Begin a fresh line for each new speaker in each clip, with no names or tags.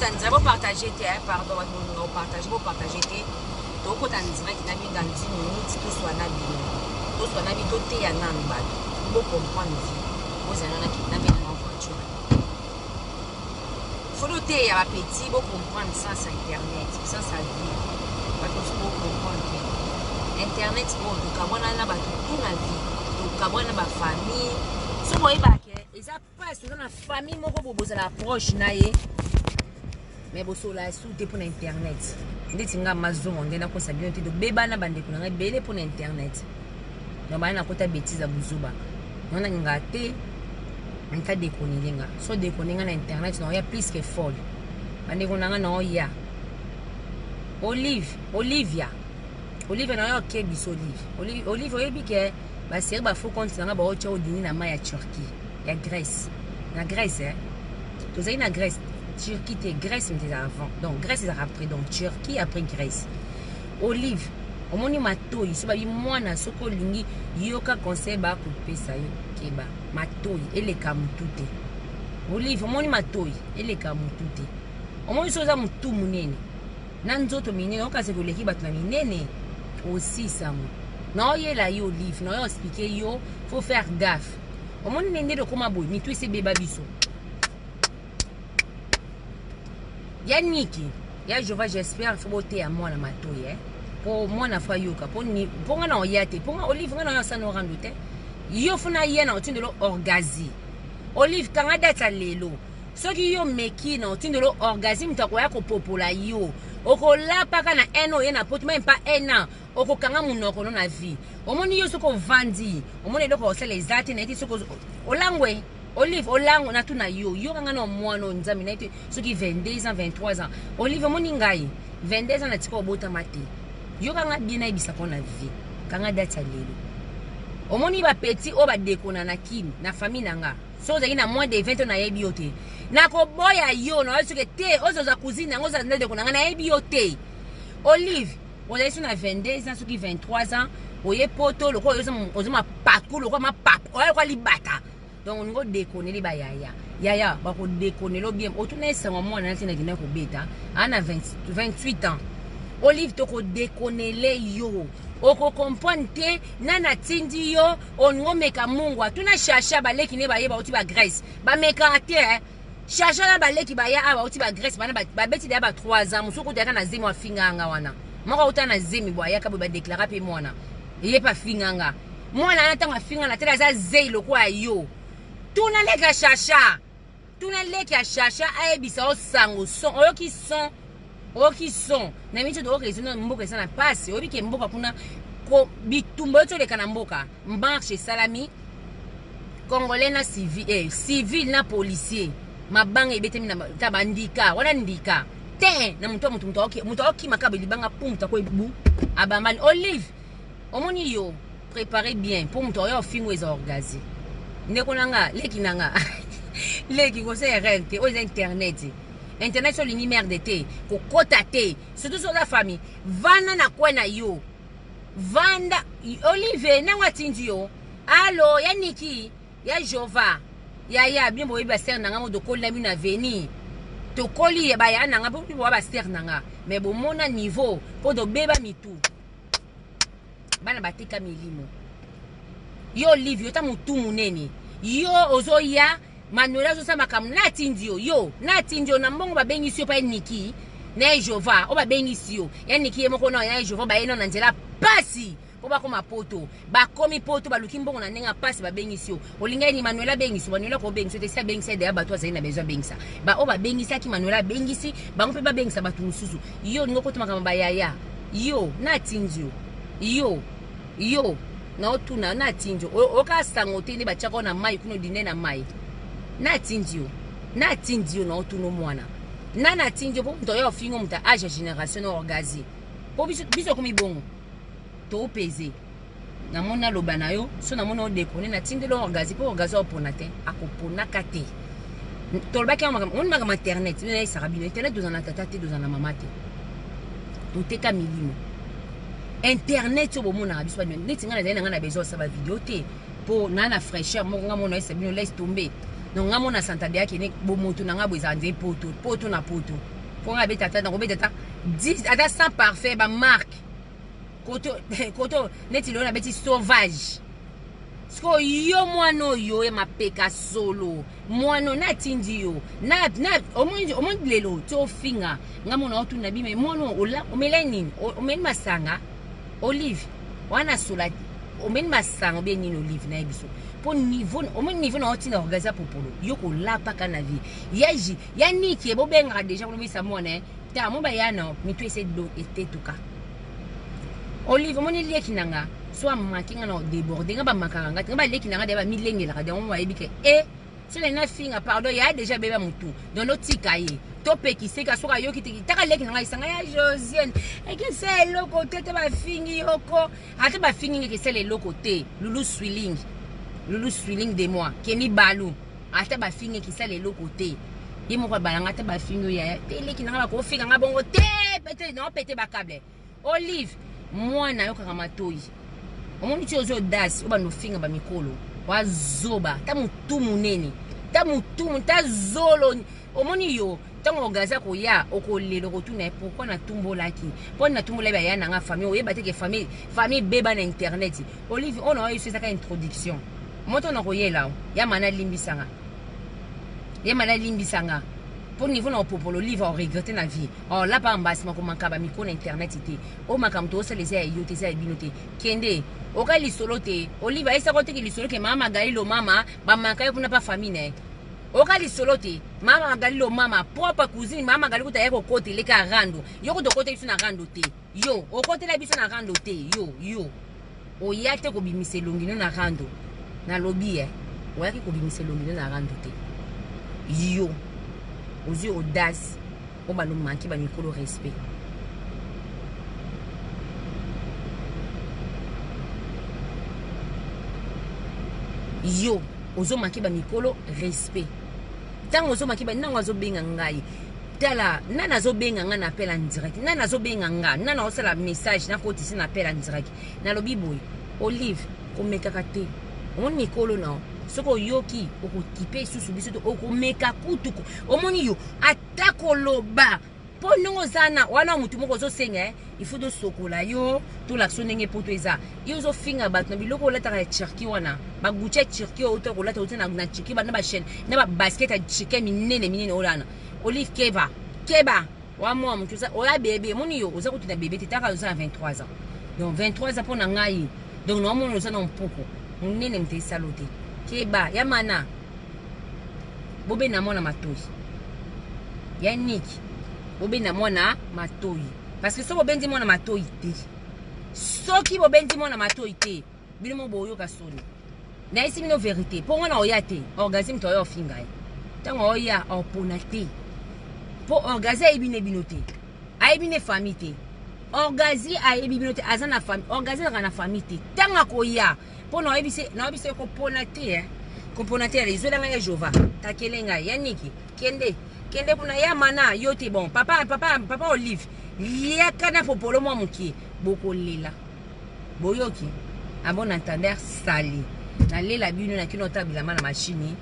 Tokota nzela bopartage te, eh, pardon, bato bolinga kopartage, bopartage te. Tokota direct na bino dans 10 minutes, toswana bino, toswana bino, toteya nanu bato bocomprendre vie. Bozala na na bena na voiture, faut toteya bapetit bocomprendre sens ya internet, sens ya vie. Bato mosusu bocomprendre te internet oyo. Tokabwana na bato tout na vie, tokabwana na bafamille. Soki oyebake eza pasi, oza na famille moko bo bozala proche na ye, mais bosola su te mpona internet. Ndeti nga mazongo nde nakosa bino te, tobebana bandeko na ngai ebele mpona internet. Donc baya nakota bétise ya buzuba ngo nalingaka te. Nta dekonele nga, so dekone nga na internet, naoya plus que folle. Bandeko na nga, naoya Olive, Olivia, Olivia, naoya okebisa Olive. Olive, Olive, oyebi ke baseri bafaux compte na nga baotya odini na mai ya Turquie, ya Grèce, na Grèce, eh? Tozali na Grèce, Turquie te. Grèce moto eza avant, donc Grèce ezalaka après, donc Turquie après Grèce. Olive, omoni matoi so babi mwana, soki olingi yoka conseil bakopesa yo, keba, matoi eleka motu te. Olive, omoni matoi eleka motu te. Omoni so oza motu monene na nzoto minene, okasi koleki bato na minene, osisango naoyela yo. Olive, naoyo expliquer yo, faut faire gaffe. Omoni ndenge lokoma boye, mitu esi ebeba biso. Ya Niki, ya Jova, j'espère faut boteya mwana matoi, eh? Mpo mwana faut ayoka, mpo nga na oya te, mpo nga Olive, nga na oya osana orando te. Yo funa ye na otindelo orgazi. Olive, kanga date ya lelo. Soki yo meki na otindelo orgazi, moto akoya kopopola yo, okolapaka na un oye na poto, même pas un an, okokanga monoko no na vie. Omoni yo, soki ovandi, omoni eloko osala eza te, naye te. Soki olangwe, Olive, olangwe, natuna yo, yokanga na mwana oyo Nzambe, naye te. Soki 22 ans, 23 ans, Olive, omoni ngai 22 ans natika obotama te. Yokanga bien, nayebisaka na vie, kanga date ya lelo. Omoni bapeti oyo badekona na Kini na famille na nga, soki ozalaki na moins de 20 ans, nayebi yo te, nakoboya yo. Nayebi soki te ozoza cousine yango, ozala ndeko na ngai, nayebi yo te. Olive, ozali so na 22 ans, soki 23 ans, oye poto, lokola oza mapaku, lokola mapapu, oya lokola libata. Donc olingi odekoneli bayaya, yaya bakodekonela bien. Otuna esango mwana nati nakenda kobeta aa na 28 ans. Olive, tokodekonele yo, okokomprendre te. Nani atindi yo olingi omeka mungu? Atuna Shasha, baleki ne bayeba oti bagrèce, bamekaka te, eh? Shasha na baleki baya awa bauti bagrèce, bana babeti deya ba 3 ans. Mosuku kutu ayaka na zemi, afinganga wana moko auta na zemi bo ayaka boye, badeklara mpe mwana ye mpe afinganga mwana wana. Ntango afinga na tele, aza zei lokola yo. Tuna leki ya Shasha, tuna leki ya Shasha, ayebisa yo sango son. Oyoki son, oyoki son na miso. Toyoka ezo na mboka eza na pasi. Oyebi ke mboka kuna bitumba oyo toleka na mboka, marche esalami, congolais na civil, eh, civil na policier, mabanga ebetemi na ta bandika wana, ndika te na moto, moto moto aokima kaka libanga pu moto akoebu abambani. Olive, omoni yo, préparé bien, mpo moto oyo ofingo eza orgazi. Ndeko na nga, leki na nga, leki kosala erreur te. Oyo eza internet. Internet so olingi merde te, kokota te. Surtout so oza famille, vanda na kwe na yo, vanda. Olive, nango atindi yo alo ya Niki, ya Jova, yaya bino boyebi basere na nga mo, tokoli na bino na veni, tokoli baya na nga mpo boya basere na nga, mais bomona niveau mpo tobeba mitu. Bana bateka milimo. Yo Olive, yo ta motu monene, yo ozoya Manuel azosala makambo natindi yo, yo natindi yo na mbongo. Babengisi yo mpa Niki na ye Jova oyo babengisi yo ya Niki ye moko na ya Jova, baye nano na nzela pasi mpo bakoma poto. Bakomi poto, baluki mbongo na ndenge ya pasi, babengisi yo. Olingai ni Manuel abengisi? Manuel akobengisa te. Si abengisa deya bato azali na besoin abengisa, baoyo babengisaki Manuel abengisi bango mpe babengisa bato mosusu. Yo olingi okota makambo bayaya, yo natindi yo, yo yo naotuna, natindi yo oyoka sango te nde batiaka na mai kuna, odinde na mai. Natindi yo, natindi yo, naotuna mwana na natindi yo mpo moto oyo ofingo moto age ya génération na orgazi, mpo biso okomi bongo, topese. Namoni naloba na yo, so namoni odekone, natindeli orgazi, mpo orgazi opona te, akoponaka te. Tolobaki yango, makambo omoni, makambo internet bino nayesaka bino. Internet, toza na tata te, toza na mama te, toteka milimo. Internet oyo bomonaka biso neti ngai nazali na ngai na besoin osala bavideo te, mpo naa na fraîcheur moko. Ngai mona oyesa bino, laisse tomber. Donc ngai mona santa deya kene bomoto na ngai boye, ezala nzela poto poto na poto. Mpo nga abeta ata nakobeta ata 10 ata 100 parfait ba marque koto koto neti lelo nabeti sauvage. Sikoyo yo mwana oyo ya mapeka solo mwana oyo natindi yo na, na, omoni, omoni lelo ti ofinga nga mona otuna bime mwana oyo omela nini? Omeli masanga olive wana sola omeli masanga obie nini olive nayebi biso mpo niveau omoni niveau na otinda organise popolo yo kolapaka na vie ya ya niki bobengaka deja kolobisa mwana eh. Ta mo bayana mitu ese etetuka olive omoni leki na nga so amaki nga na déborde nga bamakaka nga te nga baleki na nga deya bamilengelaka deya mo bayebi ke e so na nafinga pardon ya deja beba motu donc notika ye topekise ka soki ayoki te taka leki na ngai esanga ya josiane ekesala eloko te te bafingi yoko ata bafingi nge ekesala eloko te lulu swiling lulu swiling de moi kemi balu ata bafingi ekesala eloko te ye moko abalanga ata bafingi oyo yaya te leki na ngai bakofinga ngai bongo te pete na pete bakable olive mwana ayokaka matoi omoni ti ozo audace obanda ofinga bamikolo wazoba ta motu monene ta motu ta zolo omoni yo ntango ogaza koya okolela okotuna ye pourkui natumbolaki mpo natumbolaki baya na nga famille oyeba te ke famille famille beba na internet olive oyo na oyo ezaka introduction moto nakoyela ya mana alimbisanga ya mana alimbisanga mpo niveau na opopolo olive oregrete na vie olapa oh, mbasi makomaka bamikro na internet te oyo makambo tozosala eza ya yo te eza ya bino te kende oka lisolo te olive ayesaka oteki lisolo ke mama magali lomama bamaka ye kuna mpa famille na ye oka lisolo te mama magali lomama propre cousine mama magali kuta ye kokotela eka rando yo kuta okotela biso na rando te yo okotela biso na rando te yo yo oya te kobimisa elongi no na rando nalobi e oyaki kobimisa elongi no na rando te yo ozwi audace obanda omanke bamikolo respect yo ozomanke bamikolo respect ntango ozomanke banango azobenga ngai tala nani azobenga ngai na appel en direct nani azobenga ngai nani aosala message nakotisi na appel en direct nalobi boye olive komekaka te omoni mikolo na soki oyoki okokipe lisusu biso te okomeka kutu omoni yo ata koloba mpo ndenge oza na wana motu moko ozosenga eh, il faut tosokola yo tolakisa ndenge poto eza yo ozofinga bato na biloko olataka ya turquie wana baguti ya turquie oyo kolata outi na turquie na bachaine na babasket ya turquie minene minene olana olive keba keba wa mwa motu oya bebe omoni yo oza kutu na bebe te taka oza na 23 ans donc 23 ans mpo na ngai donc naomona oza na mpuku monene moto esalo te keba ya mana bobenda mwana matoi ya niki bobenda mwana matoi parce que soki bobendi mwana matoi te soki bobendi mwana matoi te bino mo boyoka soni nayesi bino verité mpo nga na oya te orgasme to oya ofinga ye ntango oya opona te mpo orgasme ayebi ne bino te ayebi ne famille te orgazi ayebi bino te aza na famille orgazi azalaka na famille te ntango akoya mpo nayebisi kopona te eh. Kopona te ezwela ngai ya jova takele ngai ya niki kende kende kuna ya mana yo te bon papa papa papa olive liaka na popolo mwa mokie bokolela boyoki à bon entendeur sali nalela bino na kino ota bilamba na machine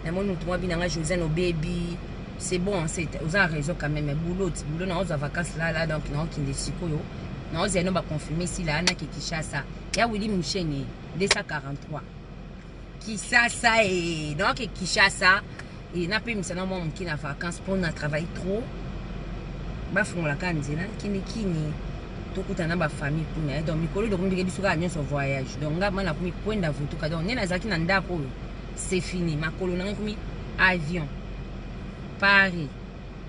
namoni moto mwa bina nga josiane obebi c'est bon c'est oza raison quand même boulot boulot na ozwa vacances là là donc naokende sikoyo naozela no baconfirme sila nake kinshasa ya willi musheni 243 kisasa e naoke kinshasa e napemisa na mwa moke na vacances mpo na travaille trop bafungolaka nzela kende kini tokutana na bafamille kuna donc mikolo tokomi biso kaka nyonso voyage donc nga ma nakomi kwenda votuka donc nde nazalaki na ndako oyo c'est fini makolo na ngai komi avion paris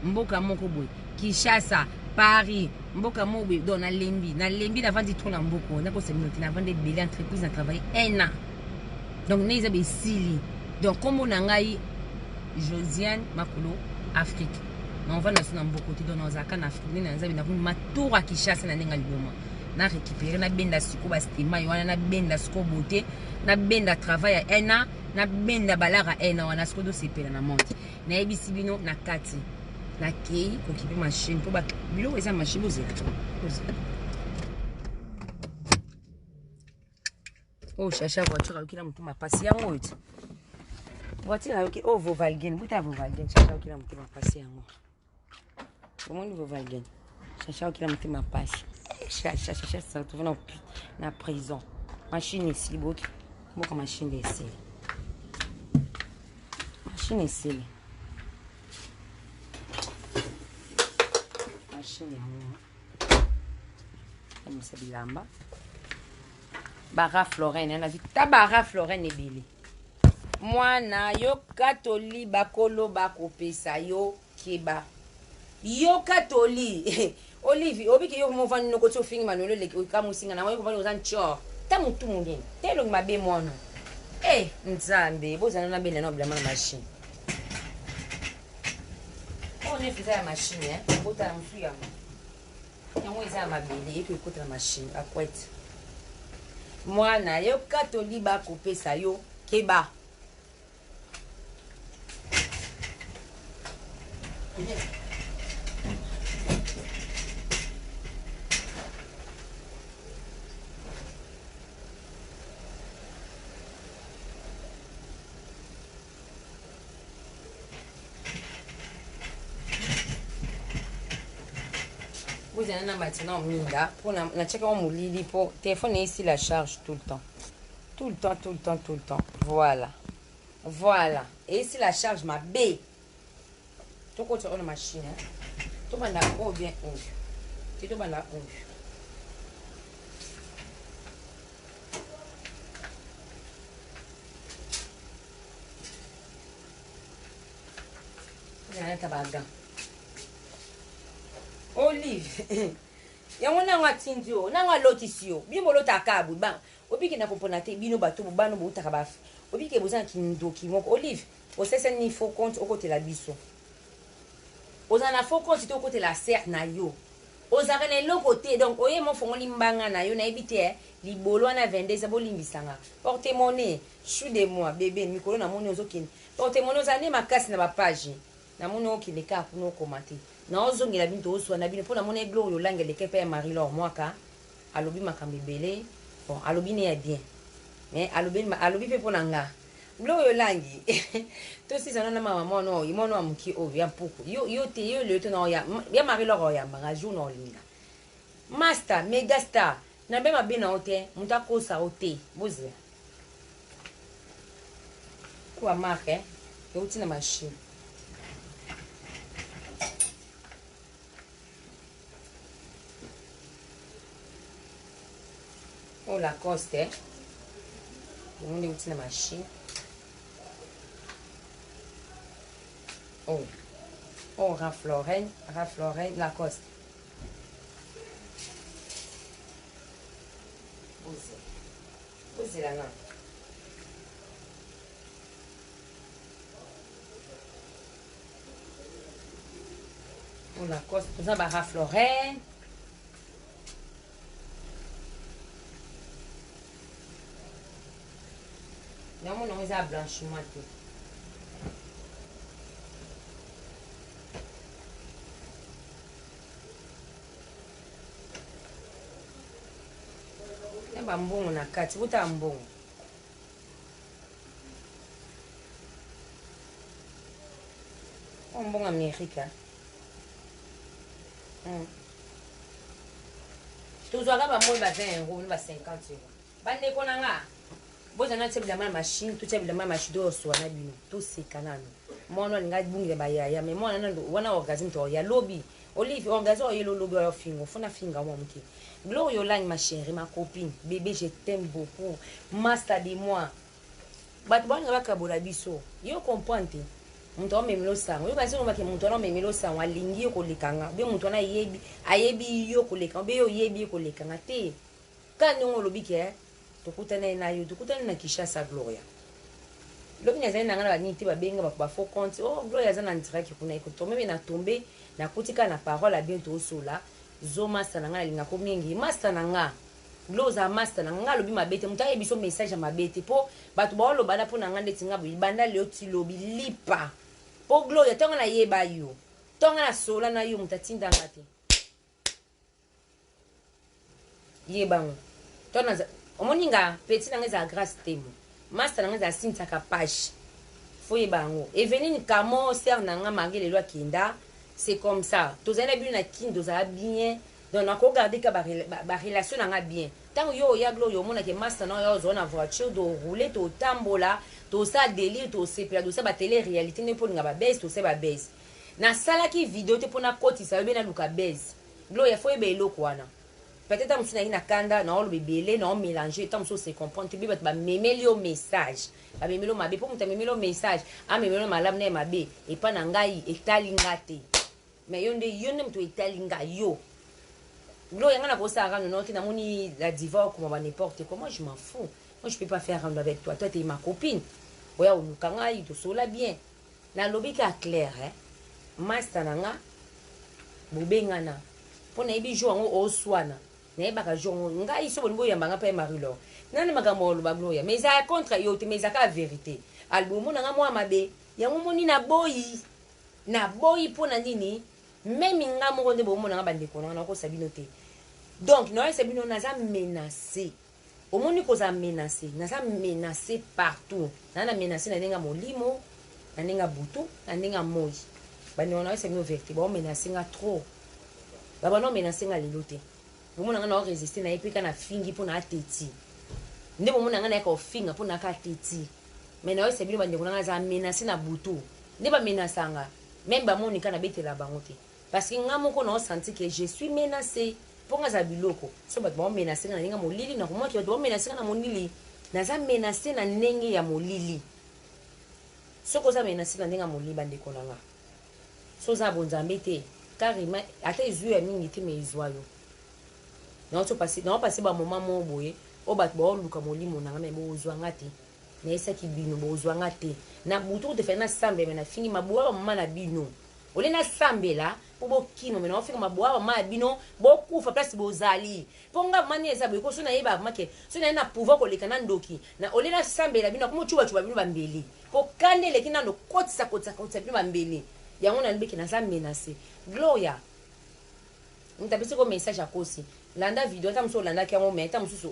mboka moko boye kinshasa paris mboka moko boye donc nalembi nalembi navandi trop na mboka oyo nakosa bino te navandi ebele entreprise na travaille un an donc nde eza besili donc nkombo na ngai josiane makolo afrique naovanda so na mboko te donc nazalaka na afrique nde na nzambe nakomi matour ya kinshasa na ndenge ya liboma na récupéré nabenda sikoyo bastemai wana nabenda sikoyo beauté nabenda travail ya un an nabenda balara un an wana sikoyo tosepela na monde nayebisi bino na kati nakei kokipe machine mpo biloko eza machine bozela bozela oyo shasha voiture ayoki na motema mpasi yango oyo ti voiture ayoki oyo oh, vovalgen buta ya vovalgen shasha ayoki na motema mpasi yango. Bomoni Volkswagen. Chacha okila motema pasi. Chacha chacha se retrouve na na prison. Machine esili boki. Mboka machine esili. Machine esili. Machine yango. Abimisa bilamba. Bara Florene, nazwi ta bara Florene ebele. Mwana yoka toli bakolo bakopesa yo keba. Yoka toli. Olive, obiki yo movandi noko ti ofingi manolo eleki okamwisi nga na oyo kovandi oza ntshor. Ta mutu munene. Ta elongi mabe mwana. Eh, Nzambe, bozana na benda na bilamba na machine. Oyo nef eza ya machine, eh. Botala mosusu yango. Yango eza ya mabele, eko ekota na machine, akwete. Mwana, yoka toli bakopesa yo keba. Bozala na maintenant minda mpo natiaka yango molili mpo telefone esila charge tout le temps tout le temps tout le temps tout le temps voilà voilà esila charge mabe tokotisa oyo na machine tobanda oyo bien oyo te tobanda oyo nalata bagan olive yango nango atindi yo nango alotisi yo bino bolotaka boye ba obike na kopona te bino bato bobano boutaka ba obike boza na kindoki moko olive osesa ni faux compte okotela biso oza na faux compte te okotela ser na yo Ozalaka na eloko te donc oye mo fongoli mbanga na yo nayebi te eh libolo wana 22 ans bolimbisa nga porte monnaie chou de moi bebe mikolo na moni ozo kende porte monnaie ozala nde makasi na ba page na moni okende kaka kuna okoma te na ozongela bino tozosua na bino po na moni gloria olangi aleka epai ya marie lor mwaka alobi makambo ebele bon alobi ne ya bien mais alobi alobi pe pona nga Gloria olangi tosisa nano na mama mwana oyo mwana wa moke oyo ya mpuku yo, yo te yo lelo to na oya ya marie lor oyamba nga jour na olinga master mega star na be mabe na yo te moto akosa yo te bozela kuwa marke eh? euti na machine oyo lacoste eh? yango nde euti na machine oyo oyo ralph lauren ralph lauren lacoste bozela bozela na oyo lacoste toza ba ralph lauren Yango nango eza blanchiment te. Na ba mbongo na kati, botala mbongo. Oyo mbongo Amerika. Tozwaka ba moi ba 20 euros, ba 50 euros. Bandeko na nga, bozala na tia bilamba na machine, totia bilamba na machine toyoswa na bino, toseka nanu. Mwana alinga abungela ba yaya, mais mwana nanu wana orgasme to ya lobi. Olive orgasme oyo yelo lobi oyo fingo, fona finga mwa muke. Gloria Olangi ma chérie, ma copine, bébé je t'aime beaucoup. Master de moi. Bato balinga bakabola biso. Yo comprendre te. Moto amemela osango. Yo kasi olobaki moto wana omemela osango alingi yo koleka nga. Be moto wana ayebi, ayebi yo koleka nga. Be yo oyebi ye koleka nga te. Kaka ndenge olobi ke tokutana ye na yo, tokutani na Kinshasa Gloria. Lobi nazali na nga na banini te babenga ba, ba faux compte. Oh Gloria aza na direct kuna eko tombe me na tombe nakuti kaka na parole ya bien tosola. Zo masta na nga nalinga ko mingi. Masta na nga. Glo oza masta na nga alobi mabe te moto ayebi biso message ya mabe te po bato baoloba na mpo na nga ndeti nga boye banda leo ti lobi lipa po Gloria ntango nayeba yo ntango nasola na yo moto atinda nga te yeba ngo to naza omoni nga petit na nga ezala grace temo master na nga ezala Cynthia Kapash fo yeba yango Eveline Kamo sœur na nga marie lelo akenda. C'est comme ça. Tozali na bino na kin tozala bien. Donc nako garder ka ba, ba, ba relation na nga bien. Tango yo oya Gloria omona ke masta na yo ozwa na voiture to rouler to tambola to sa délire to sepela to sa ba télé réalité nde mpo linga ba buzz to sa ba buzz. Nasalaki video te mpo nakotisa yo be naluka buzz. Gloria faut yeba eloko wana. Peut-être tango mosusu nayaki na kanda naoloba ebele nao mélanger tango mosusu se comprendre te be bato bamemeli yo message. Bamemeli yo mabe mpo moto amemeli yo message amemeli yo malamu na ye mabe epa na ngai etali nga te. Mais yo nde yo nde moto etali nga yo. Gloria nga nakosala rando na yo te namoni la diva okoma ba n'importe quoi moi je m'en fous. Moi je peux pas faire rando avec toi. Toi t'es ma copine. Oya oluka ngai tosola bien. Nalobi ka clair eh. Master na nga bobengana mpo nayebi jour yango oswana nayebaka jour yango ngai so bolingi boyamba nga mpe Marie Laure nani makambo oloba Gloria mais eza contre yo te mais eza kaka verite album omona nga mwa mabe yango moni naboyi naboyi mpo na nini meme nga moko nde bomona nga bandeko na nga nakosa bino te donc nayosa bino naza menace Omoni kozala menace, naza menace partout. Naza na menace na ndenge ya molimo, na ndenge ya butu, na ndenge ya moi. Bandeko nayebisa bino verite, bao menace nga trop. Ba banda menace nga lelo te. Bomona nga na resister na ye pe ka na fingi po na ateti. Nde bomona nga na yaka ofinga po na ka ateti. Mais nayebisa bino bandeko na nga naza menace na butu. Nde ba menace nga. Meme ba Monica na betela bango te. Parce que nga moko nao sentir que je suis menace. Po nga za biloko. So bato bao menace nga na ndenge ya molili, na komona ke bato bao menace nga na molili. Naza menace na ndenge ya molili. Soki oza menace na ndenge ya molili bandeko na nga. So oza bonzambe te, carrément ata ezwi ya mingi te mais ezwa yo. Nao passer, nao passer ba moment moko boye, oyo bato baoluka molimo na nga mais bozwa nga te. Nayesaki bino bozwa nga te. Na butu kutu efali nasambela mais nafingi maboya ba mama na bino. Olie nasambela po bokima mais naofinga maboya ba mama na bino bokufa place bozali. Po nga mama nini eza boye ko so nayeba vraiment ke so naye na pouvoir koleka na ndoki na olie nasambela bino nakomi ocuba cuba bino ba mbeli. Po kanda eleki nano kotisa kotisa kotisa bino ba mbeli. Yango nalobi ke naza menace. Gloria moto apesi ko message akosi. Landa video ata mosusu olandaki yango mais ata mosusu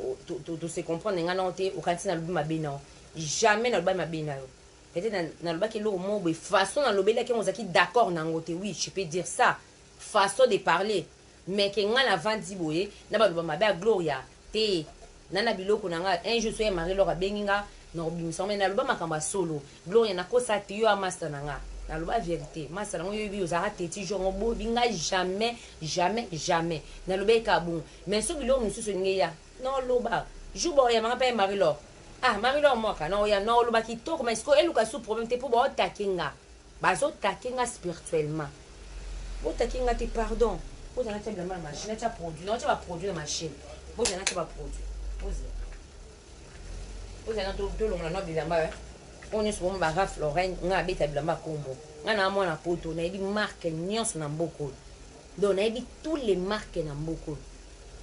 to se comprendre nga nao te okanisi nalobi mabe nao. Jamais nalobaki mabe na yo. Peut-être nalobaki eloko moko boye façon nalobelaki yango ozalaki d'accord na yango te. Oui, je peux dire ça. Façon de parler. Mais ke nga navandi boye na baloba mabe ya Gloria te. Na na biloko na nga un jour soki Marie Laure abengi nga nakobimisa yango mais naloba makambo ya solo. Gloria nakosa te yo ya master na nga. Naloba verite. Master na ngo yo yebi ozalaka teti jour yango boyebi nga jamais jamais jamais. Nalobaki kaka bongo. Mais so biloko mosusu elingi eya naoloba jour bakoyamba nga mpe Marie Laure. Ah Marie Laure mwaka naoya naoloba kitoko mais sikoyo eluka su problème te mpo baotake nga. Bazotake nga spirituellement. Botake nga te pardon. Bozala natia bilamba na machine, natia produit, naotia ba produit na machine. Bozala natia ba produit. Bozala. Bozala tolongola na bilamba eh. Oyo nyonso bomona ba Ralph Lauren, nga abeta bilamba kombo. Nga na mwana poto, nayebi marque nyonso na mboka oyo. Donc nayebi tous les marques na mboka oyo.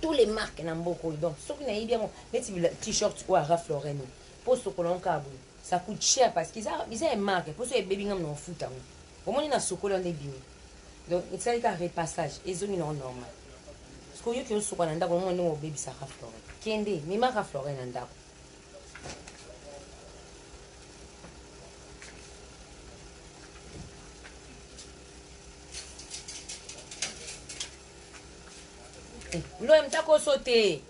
Tous les marques na mboka oyo. Donc soki nayebi yango neti t-shirt oyo ya Ralph Lauren oyo. Po sokola yango kaka boye. Ça coûte cher parce que eza eza ya marque. Po soki ebebi nga na ofuta yango. Omoni na sokola nde ebimi. Donc esali kaka repassage ezongi nango normal. Parce que oyoki osokola na ndako omoni ndenge obebisa Ralph Lauren. Kende, mema Ralph Lauren na ndako. Gloria mtakoso te.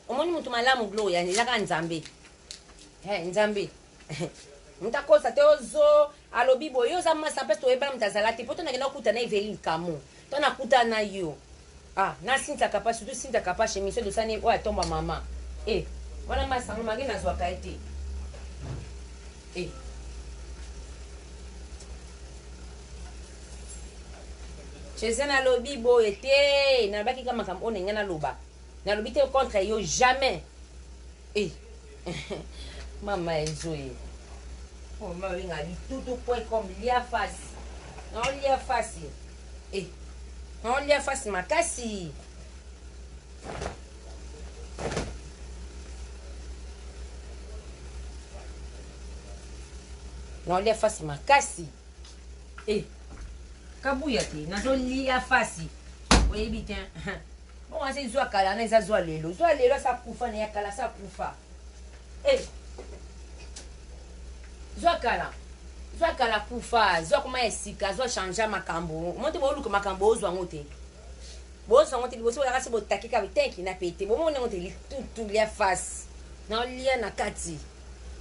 Omoni mutu malamu Gloria ezaka Nzambe. He Nzambe. Mutu akosa te ozo alobi boye yo oza masa mpe toyebana mutu azala te po to nakenda kokuta na Eveline Kamo to nakuta na yo ah na Cynthia Kapash surtout Cynthia Kapash émission tosani oyo atomba mama eh wana masa ngo mange nazwaka ye te eh Cheze nalobi boye te nalobaki ka makambo oyo na ngai naloba nalobi te contre yo jamais eh mama ezoye oyo mama babenga litutu point com lia fasi naolia fasi eh naolia fasi makasi naolia fasi makasi eh kabuya te nazolia fasi oyebi te Bongo asa ezwa kala na eza zwa lelo. Zwa lelo asa kufa na ya kala asa kufa. Eh. Zwa kala. Zwa kala kufa, zwa koma ya sika, zwa changer makambo. Omonte boluka makambo ozwa yango te. Bozwa yango te liboso bolaka se botaki kaka tenki na pete. Bomoni yango te litutu lia face. Na lia na kati.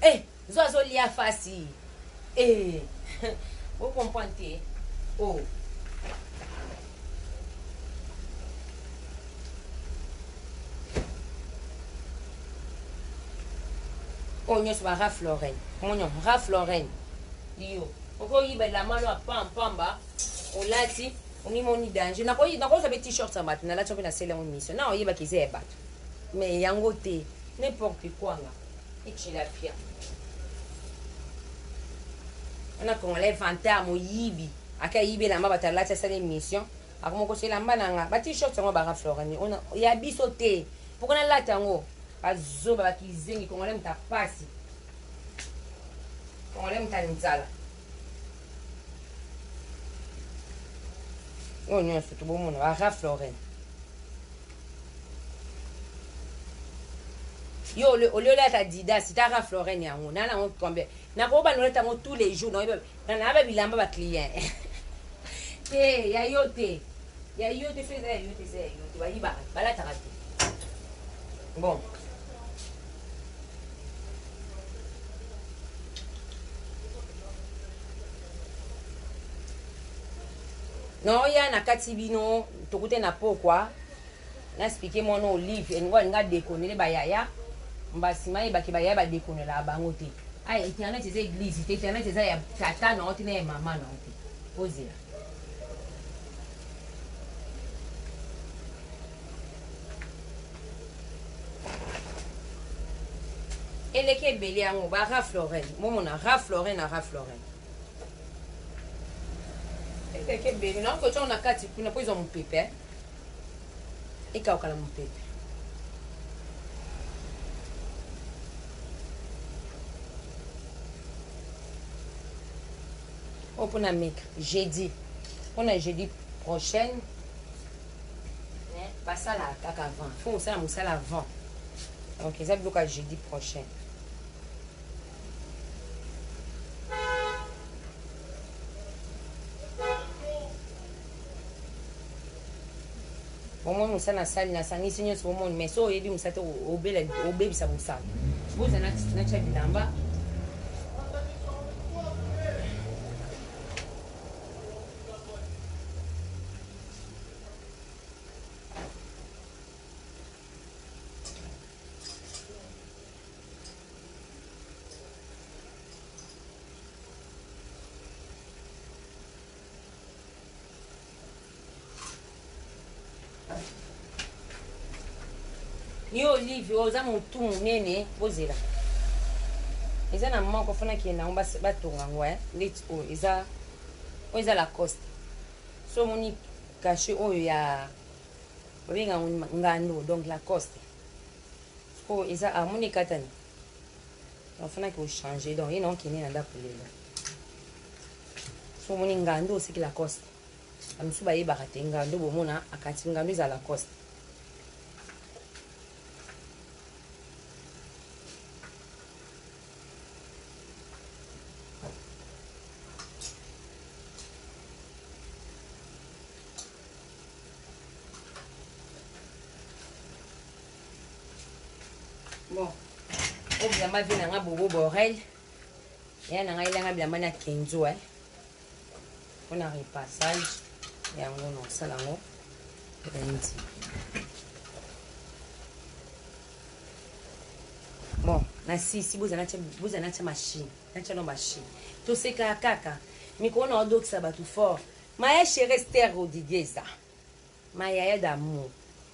Eh, zwa zo lia face. Eh. Bo comprendre te. Oh. Oyo nyonso ba Ralph Lauren. Omoni Ralph Lauren. Yo. Okoyiba elamba no ya pamba olati omimoni danger. Nakozwa mpe t-shirt ya bato nalati mpe nasali yango mission. Na oyebaki eza ya bato. Mais yango te. N'importe quoi nga. Etilapia. Wana congolais vantard moyibi. Ake ayibi elamba bato alati asali émission. Akomokosa elamba na nga. Ba t-shirt yango ba Ralph Lauren. Ya biso te. Pourquoi nalata yango? Bazoba bakizengi congolais moto apasi. Congolais moto nzala. Oyo nyonso tobomona ba Ralph Lauren. Yo olio olata Adidas ta Ralph Lauren yango na nango combien? Nakoba nolata yango tous les jours na na ba bilamba ba client. Te ya yo te. Ya yo te so eza ya yo te eza ya yo te bayibaka balataka te. Bon. Naoya na kati bino tokute na pokwa na expliquer mwana Olive elingo alinga dekonele bayaya mbasima yebaki bayaya badekonela bango te. Ay internet eza église te, internet eza ya tata na te na ya mama na te. Ozela. Eleki ebele yango ba Ralph Lauren, momona Ralph Lauren na Ralph Lauren. Eleki ebele na kotia na kati kuna po ezwa mopepe. Ekauka na mopepe. Oyo mpona meka jeudi, mpona jeudi prochaine basalaka kaka avant, faut kosala mosala avant. Donc eza biloko ya jeudi prochain. Bomoni mosala nasali nasangisi nyonso bomoni, mais so oyebi mosala te obela obebisa mosala. Boza natya bilamba. Yo Olive oza mutu munene bozela eza na moko fona kende yango batonga yango eh ndeti oyo eza oyo eza Lacoste so omoni cachet oyo ya babenga yango ngando donc Lacoste oyo eza amoni ekatani donc fona ko changer donc ye na okende na ndako lelo so omoni ngando oseki Lacoste bamosusu bayebaka te ngando bomona akati ngando eza Lacoste. Bon, oyo bilamba vie na nga bobo borel ya na ngai elanga bilamba na kenzo eh mpona repassage yango na osala yango lundi. Bon, na sisi boza natya machine, natya no machine tosekaka kaka mikolo na odokisa bato fort. Maya chérie Esther Rodriguez, ma yaya d'amour,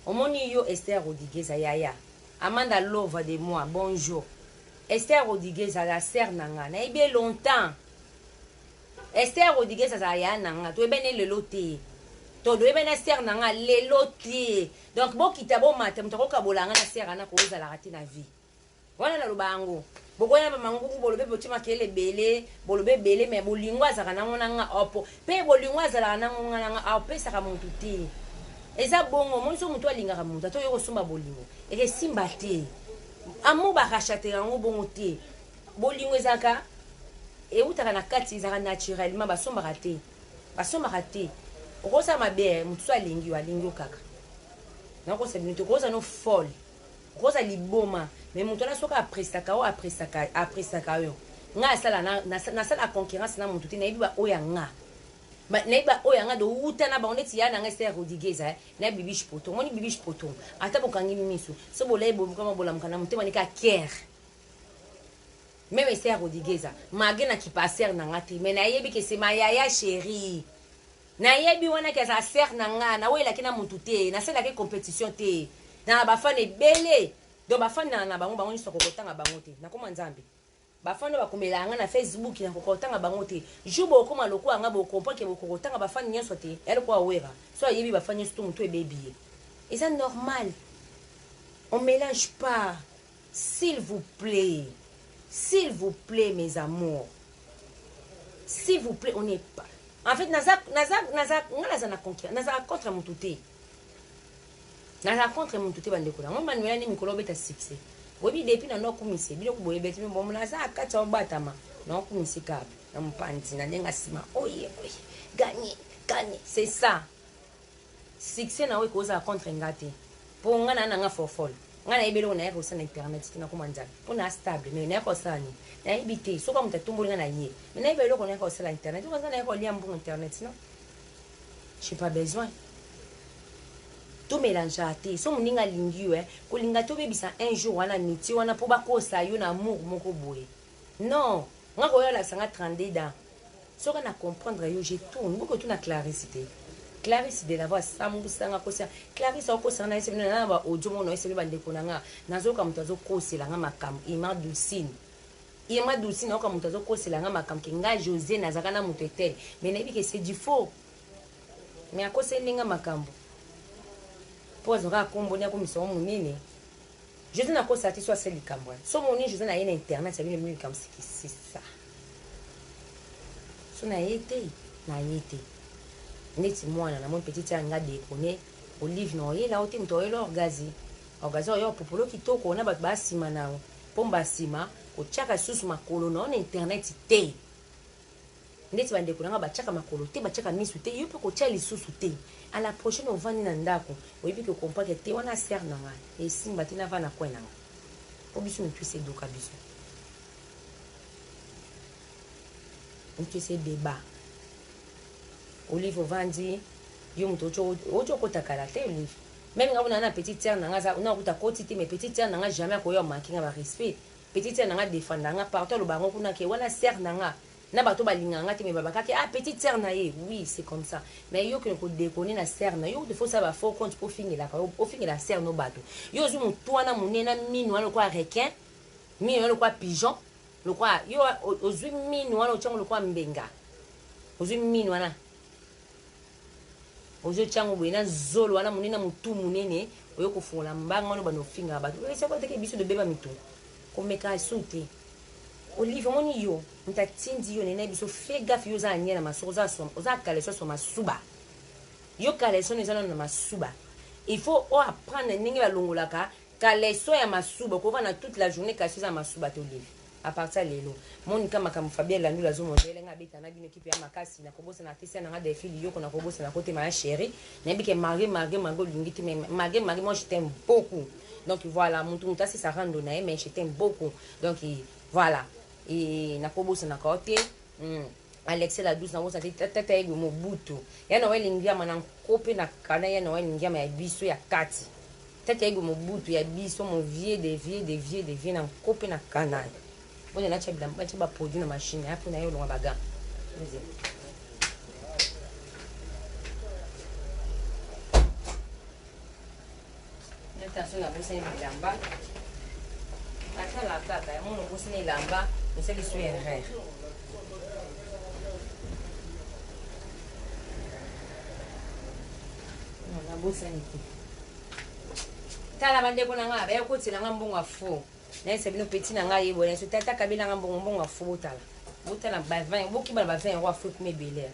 omoni yo Esther Rodriguez yaya Amanda Lova de moi, bonjour. Esther Rodriguez la sœur na nga, nayebi ye longtemps. Esther Rodriguez azala yaya na nga, toyebani lelo te. To toyebani na sœur na nga lelo te. Donc bokita bomata moto akokabola nga na sœur ana kozalaka te na vie. Wana naloba yango. Bokoya ba manguku bolobe botie makelele ebele, bolobe ebele mais bolingo azalaka nango na nga opo. Pe bolingo azalaka nango nga na nga apesaka moto te. Eza bongo, omoni so moto alingaka moto ata oyo kosomba bolingo ekesimba te. Amour ba racheter yango bongo te. Bolingo ezalaka Ewutaka na kati, ezalaka naturellement, basombaka te. Basombaka te. Okosala mabe, eh, moto so alingi yo, alingi yo kaka. Nakosa bino te, okozala no folle. Okozala liboma, mais moto wana soki aprestaka yo, aprestaka, aprestaka yo. Nga asala na, nasala concurrence na moto te, nayebi ba oyo ya nga. Ba, nayebi ba oyo ya nga do wuta na bango neti ya na nga Esther Rodriguez, eh, na Bibiche Poto. Omoni Bibiche Poto, ata bokangi miso, so bolayi bokama bolamuka na motema nika care. Meme Esther Rodriguez, malgré na kipa sœur na nga te, mais nayebi que c'est ma yaya chérie. Nayebi wana ke azala sœur na nga, nawelaki na mutu te, nasalaki compétition te. Na ba fan ebele. Donc ba fan na bango bango nyonso kokotanga bango te. Nakoma Nzambe. Ba fan bakomela nga na Facebook na kokotanga bango te. Jour bokoma lokola nga bo comprendre que bokotanga ba fan nyonso te. Ya lokola wera. So ayebi ba fan nyonso to mutu ebebi ye. Eza normal. On mélange pas. S'il vous plaît. S'il vous plaît mes amours. S'il vous plaît, on n'est pas. En fait, naza naza naza nga naza na contre, naza contre mutu te. Naza contre mutu te bandeko na. Ngo Manuela ni mikolo beta succès. Boyebi depuis na nokumisa bino boyebi beti bon naza kati ya obatama na okumisa kaka na mopanzi na ndenge nsima oye oye gagner gagner c'est ça. Succès na yo ekozala contre nga te po nga na nanga forfol nga nayebi eloko nayaka kosala na internet te nakoma nzambe po na stable mais nayaka kosala nini nayebi te soki moto atomboli nga na ye mais nayebi eloko nayaka kosala internet oyo nga nayaka kolia mbongo internet non j'ai pas besoin to mélange te so moninga alingi yo eh, kolinga te obebisa un jour wana amitié wana mpo bakosa yo na amour moko boye non nga koya olakisa nga 32 dents soki na comprendre yo je tourne boko tuna Clarisse te Clarisse de la voix sambusanga kosa Clarisse akosanga na yesebino na ba audio moko na yesebino bandeko na nga nazoyoka moto azokosela nga makambo Ima Dulcine Ima Dulcine nayoka moto azokosela nga makambo ke nga José nazalaka na moto etel mais nayebi ke c'est du faux mais akoseli nga makambo mpo azwaka kombo ni akomisa ngo monene José nakosa te so asali likambo wana so moni José na ye na internet abino bino likambo siki c'est ça so na ye te na ye te neti mwana namoni petite ya nga déconne olive na oyela o te moto oyela orgazi orgazi oyo popolo kitoko na bato basima na yo mpo mbasima kotiaka lisusu makolo na yo na internet te ndeti bandeko na nga batiaka makolo te batiaka misu te yo mpe kotia lisusu te à la prochaine ovandi na ndako oyebi ke comprendre te wana sere na nga esimba te nava na coin na nga mpo biso mitu esi edoka biso mitu esi ebeba olive ovandi yo moto oti okota kala te olive meme nga kuna na petite sere na nga nakuta koti te mais petite sere na nga jamais akoya omanke nga barespect petite sere na nga defanda nga partout aloba yango kuna ke wana sere na nga na bato balingaka nga te me babakaki ah petite sœur na ye oui c'est comme ça mais yo okende kodekone na sœur na yo te faut osala ba faux compte mpo ofingelaka yo ofingela sœur no bato yo ozwi motu wana monene na minu wana lokola requin minu wana lokola pigeon lokola yo ozwi minu wana otyango lokola mbenga ozwi minu wana ozwi otyango boye na zolo wana monene na motu monene oyo kofungola mbanga wana obanda ofingaka bato esako teke biso tobeba mitu komeka esu te olive omoni yo moto atindi yo nene biso fe gaffe yo oza na nie na masoko oza caleçon sur masuba yo caleçon eza nano na masuba il faut o apprendre ndenge balongolaka caleçon ya masuba okovanda toute la journée caleçon eza na masuba te olive à partir ya lelo monika makambo fabien landula azomondele nga abeta na bino ekipe ya makasi nakobosana te se nanga delfi liyoko nakobosana kotema ya chéri nayebi ke malgré malgré malgré olingi te mais malgré malgré moi je t'aime beaucoup donc voilà mutu mutu asisa rando na ye mais je t'aime beaucoup donc voilà e nakobosanaka yo te Alexia la douce nakobosana te tata yegwe mobutu ya noel ngiama na nko mpe na kana ya noel ngiama ya biso ya kati tata yegwe mobutu ya biso mon vieux de vieux de vieux de vieux na nko mpe na kana mpona natya bilamba natya baproduit na machine ya mpona ye olonga bagan attention nabosani bilamba natala kaka yango nobosani elamba osali so erreur nabosani te tala bandeko na ngai baya kotela nga mbongo ya fo nayesa bino peti na ngai yebola so tata kabela nga mbongo mbongo ya fo botala botala ba 20 bokiba na ba 20 yango ya fo ekoma ebele.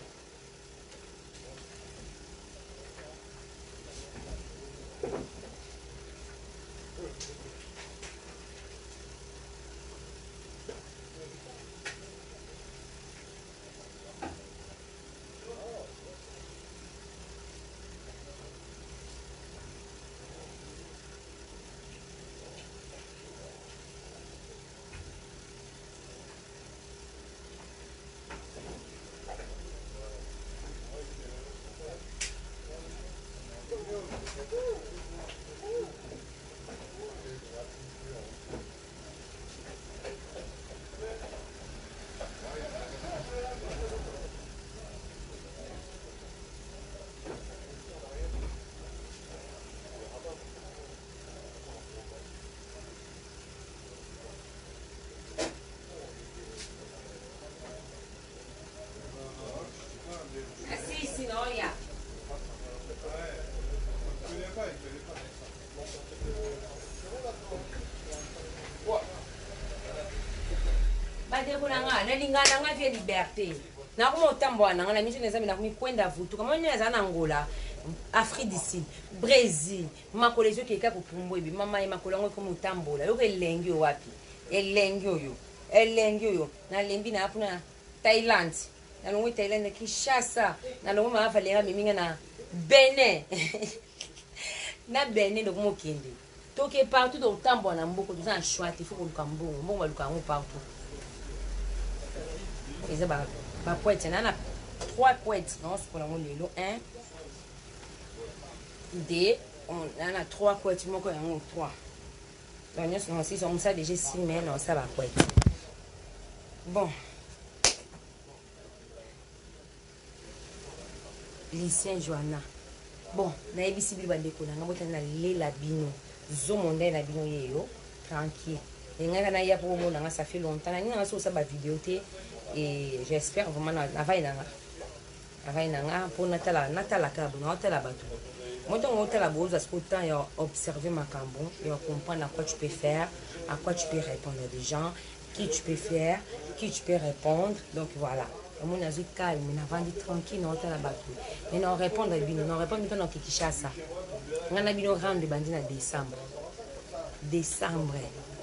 Bandeko na nga, nalinga na nga vie liberté. Nakoma otambola na nga na miso na Nzambe, nakomi kwenda vutuka. Moni naza na Angola, Afrique du Sud, Brésil, makolo ezokeka kopumbwa ebe mama ye makolo yango ekomi otambola. Yoka elengi oyo wapi? Elengi oyo. Elengi oyo. Nalembi na kuna Thaïlande. Nalongwe Thaïlande na Kinshasa. Nalongwe mama Valérie amemi nga na Benin. Na Benin ndoko mokende. Toke partout tokotambola na mboko toza na choix te, faut koluka mbongo. Mbongo baluka yango partout. Eza ba ba couette na na 3 couettes na osukola yango lelo 1 2 na na 3 couettes moko yango 3. Donc nyonso na osisa mosala déjà esili mais na osala ba couette. Bon. Lucien Joanna. Bon, nayebisi bino bandeko na ngai botani nalela bino. Zomo ndai na bino yeyo tranquille. Nengaka naya po bomona nga ça fait longtemps. Nalingi nanga sosa ba vidéo te et j'espère vraiment navai na nga. Navai na nga po natala natala kaka bo naotala bato. Moi ntango otala bozwa sikoyo temps ya observer makambo ya comprendre à quoi tu peux faire, à quoi tu peux répondre à des gens. Qui tu peux faire, qui tu peux répondre. Donc voilà. Omoni azwi calme, navandi tranquille, naotala bato. Mais na répondre bino, na répondre bino na Kinshasa. Nga na bino rando ebandi na décembre. Décembre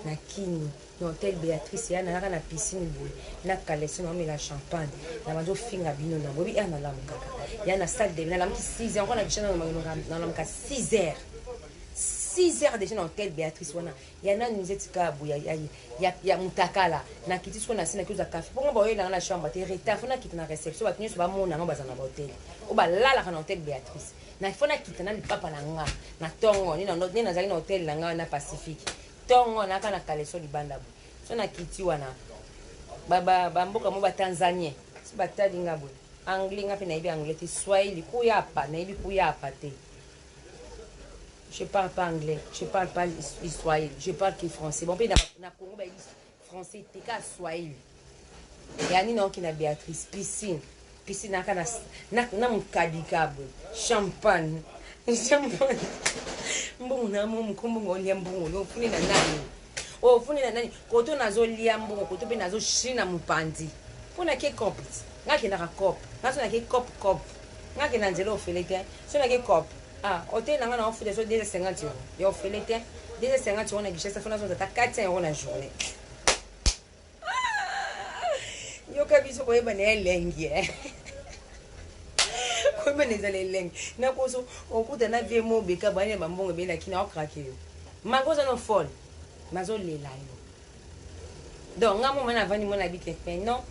na Kini, na hôtel Béatrice, ya nalaka na piscine boye, na caleçon na omela champagne, na banzo finga bino na bobi ya nalamukaka. Ya na salle de nalamuki 6 heures, encore na Kinshasa nalamuka 6 heures. 6 heures déjà na hôtel Béatrice wana. Ya nani nzeti kabu ya, ya, ya, ya mutakala nakiti sikoyo na se naki ozwa kafe mpo nga baoyela nga na chambre te retard fo nakita na reception bato nyonso bamona nga baza na bahotel oyo balalaka na hotel Beatrice na fo nakita na lipapa na nga na tongo nde nazali na hotel na nga na Pacifique tongo naka na kaleso libanda boye so nakiti wana bamboka mo batanzanien so batali nga boye anglais nga mpe nayebi anglais te swahili kuyapa nayebi kuyapa te. Je parle pas anglais, je parle pas Swahili, je parle que français. Bon, pe na, na Congo ba français te ka Swahili. Ya nini oki na Beatrice piscine. Piscine aka na na, na mukadi kabwe. Champagne. Champagne. Mbongo na mo mukombo ngolia mbongo no funi na nani? Oh funi na nani? Koto nazo lia mbongo, koto pe nazo shina mupanzi. Pona ke cop. Nga kendaka cop. Nga so na ke cop cop. Nga kenda nzela ofele te. So na ke cop. Ah, hotel na nga na ofuta so 250 euros. Ya ofele te. 250 euros na Kinshasa fona zonza ata 400 euros na journée. Ah, yoka biso koyeba na elengi eh. Koyeba na ezala elengi. Na koso okuta na vie mo beka bani ba mbongo ebele na kina okrake yo. Mango oza no folle. Mazo lela yo. Donc nga moma navandi mona bike mais non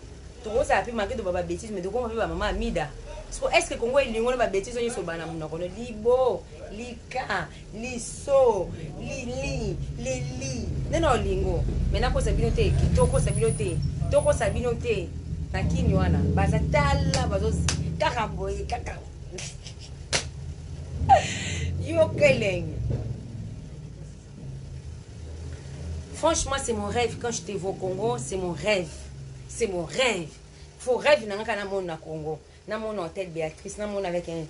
tokozala mpe make toba ba bêtise mais tokoma mpe ba mama amida siko est ce que Congo elingo na ba bêtise oyo nyonso bana monoko no libo lika liso lili lili nde na olingo mais nakosa bino te tokosa bino te tokosa bino te na kini wana baza tala bazo kaka boye kaka yoka elengi. Franchement, c'est mon rêve. Quand je te vois au Congo, c'est mon rêve. C'est mon rêve. Faut rêve na nga na mon na Congo. Na mon hôtel Béatrice, na mon avec un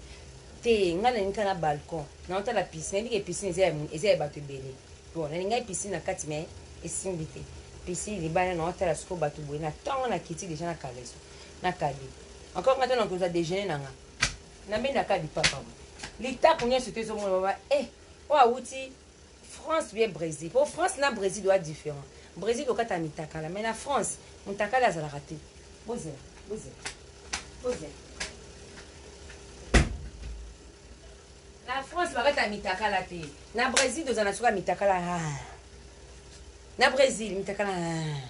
te nga na ninga na balcon. Na hôtel la piscine, nayebi ke piscine eza eza ya bato ebele. Bon, na ninga piscine na kati mais esimbi te. Piscine libanda na hôtel siko bato boye na tongo na kiti déjà na kaleso. Na kadi. Encore nga tona kozwa déjeuner na nga. Na mbe na kadi papa. Litaku nyonso te ezomona baba eh oyo awuti France bien Brésil. Po France na Brésil doit différent. Brésil okata mitakala mais na France mutakala azalaka te. Bozela, bozela. Bozela. Na France bakata mitakala te. Na Brésil tozala na suka mitakala. Ah. Na Brésil mitakala. Ah.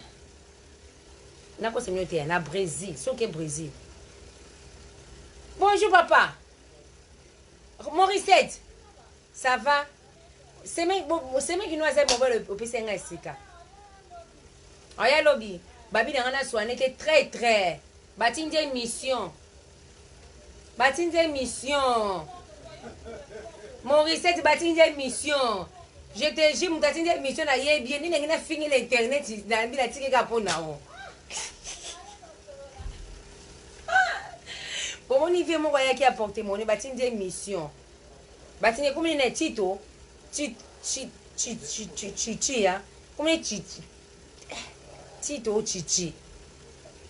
Nakosa bino te na Brésil, soki Brésil. Bonjour papa. Mauricette. Ça va? Semaine semaine kino aza mobali opesi nga esika. Oya lobi babi na nga na soigner te très très. Batindi mission. Batindi mission. Mauricette batindi mission. Je te jure moto atindi mission na yebi ye nini na fingi na internet na mbi natiki kaka mpo na o. Bomoni vie moko ayaki ya porte monnaie batindi mission. Batindi ekomi nini Tito? Chi chi chi chi chi chi chi ya. Komi chi chi. Tito chichi.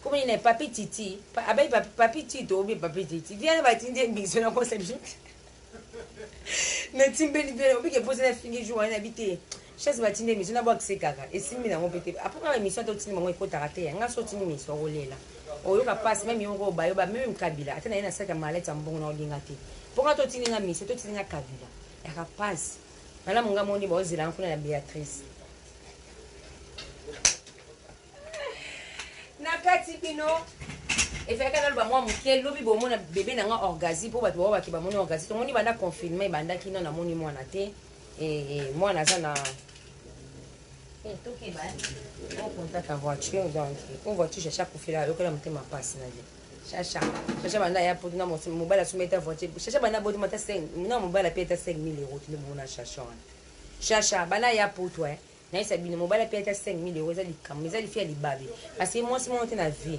Komi nini Papi Titi? Abai papi, papi Tito obi Papi Titi. Viens batindi émission na kosa biso. Natimbeli bien obike posa na fingi jour wana bi te. Chasse batindi émission na bwakise kaka. Esimbi nango pe te. Après nga émission to tindi bango ekotaka te. Nga so tindi émission okolela. Oyoka passe même yo moko obayo ba même Kabila ata na ye na saka malette ya mbongo na olinga te. Po nga to tindi nga mission to tindi nga Kabila. Yaka passe. Malamu nga moni ba ozela kuna na Beatrice. Na kati bino efalaki naloba mwa moke lobi bomona bebe na nga orgazi mpo bato baobaki bamoni orgazi tomoni banda confinement ebandaki no namoni mwana te mwana aza na tokeba okontaka voiture donc po voiture chacha akufela ayokela motema mpasi na ye chacha chacha banda aya poto na mobali asombi ata voiture chacha banda botoma ata na mobali ape ata 5000 euro tinde bomona chacha wana chacha banda aya poto eh Nayebisa bino mobali ape ata 5000 euros eza likambo eza lifi ya libabe parce que mwasi moko te na vie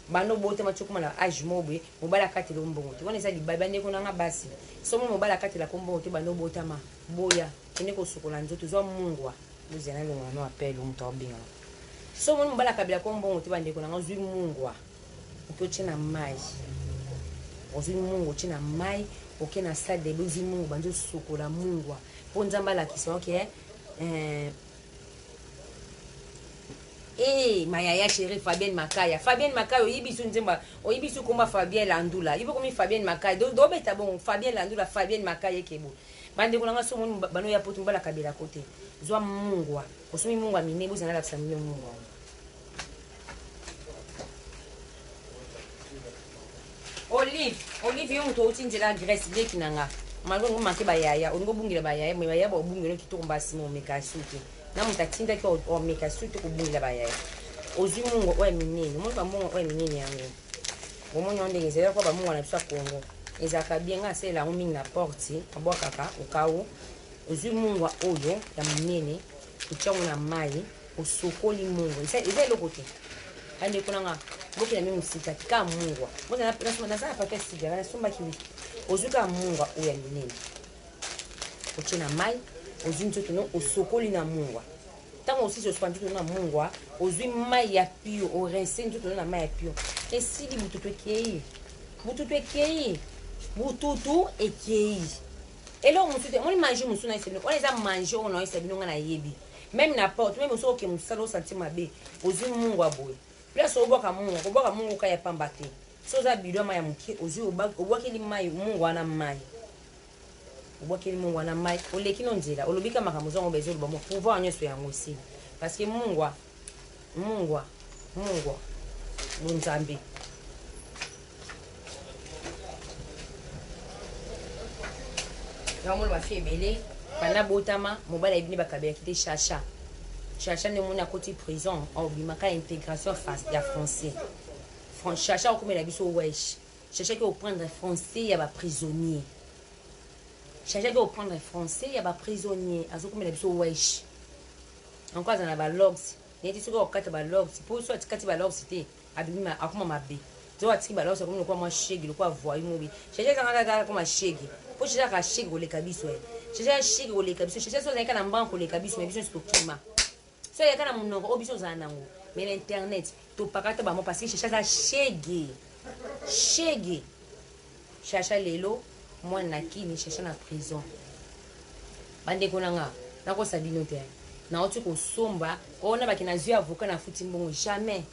banda obotama ti okoma na age moko boye mobali akatela yo mbongo te wana eza libabe bandeko na nga basi somo mobali akatelaka yo mbongo te banda obotama boya kende kosukola nzoto zwa mungwa bozela nalongola no appel moto aobengaka so omoni mobali akabelaka yo mbongo te bandeko na nga ozwi mungwa oke otie na mai ozwi mungwa otie na mai oke na salle de bain ozwi mungwa bandi osukola mungwa mpo nzambe alakisa oke eh, Eh, ma yaya chérie Fabienne Makaya. Fabienne Makaya oyibi su nzemba, oyibi su komba Fabien Landula. Yibo komi Fabienne Makaya. Do do beta bon Fabien Landula, Fabienne Makaya kebo. Bande ko nanga so moni bano ya poto mbala kabela kote. Zwa mungwa. Osomi mungwa mine bozana la samino mungwa. Olive, Olive yo moto outi nzela ya Grèce leki na nga. Malgré ngo manque ba yaya, olingo bungela ba yaya, mais ba yaya ba obungela kitoko mbasi mo meka suki. Na moto atindaki omeka suki kobungela ba yaya. Ozwi mungo oyo ya minene, omoni ba mbongo oyo ya minene yango. Omoni yango ndenge ezali kwa ba mungo na biso ya Congo. Ezalaka bien nga asalela yango mingi na porte, abwakaka okau. Ozwi mungwa oyo ya monene, otia yango na mayi, osokoli mungwa. Eza eloko te. Bandeko na nga, bokenda mi mosika te, kaka mungwa. Naza na papier ya nasombaki wi. Ozwi kaka mungwa oyo ya minene, otie na mayi, ozwi nzoto no osokoli na mungwa. Ntango osisi osuka nzoto no na mungwa, ozwi mayi ya pio, orinse nzoto no na mayi ya pio. Esili bututu ekei. Bututu ekei. Bututu ekei. Eloko mosusu te, omoni magie mosusu nayebisa bino, wana eza magie oyo nayebisa bino nga nayebi. Meme na porte, meme soki oke mosala osentir mabe, ozwi mungwa boye. Place obwaka mungwa, kobwaka mungwa kaka ya pamba te. Soki oza bidon ya mayi ya moke, ozwi obwakeli mayi mungwa wana mayi. Obwakeli mungwa wana mayi, oleki no nzela, olobi kaka makambo ozango ba ezoloba mo pouvoir nyonso yango esili. Parce que mungwa, mungwa, mungwa, bonzambe. Yango mona bafi ebele banda botama mobali ayebi nde bakabelaki te chacha chacha nde omoni akoti prison obimaka intégration ya français chacha okomela biso wesh chacha ke oprendre français ya baprisonnier chacha ke oprendre français ya baprisonnier azokomela biso wesh encore aza na balogs neti soki okata balogs mpo so atikati balogs te Abimi akoma mabe. Zoba atiki balance akomi lokola mwa shege lokola voyou mobi. Shege ezanga kaka akoma shege. Po shege aka shege koleka biso eh. Shege ya shege koleka biso. Shege so azalaki na mbango koleka biso mais biso nyonso tokima. So ayaka na monoko oyo biso ozala nango. Mais na internet topakata bango parce que shege aza shege. Shege. Shasha lelo mwana na kini shasha na prison. Bandeko na nga nakosa bino te. Nauti kosomba ona baki nazwi avocat na futi mbongo jamais.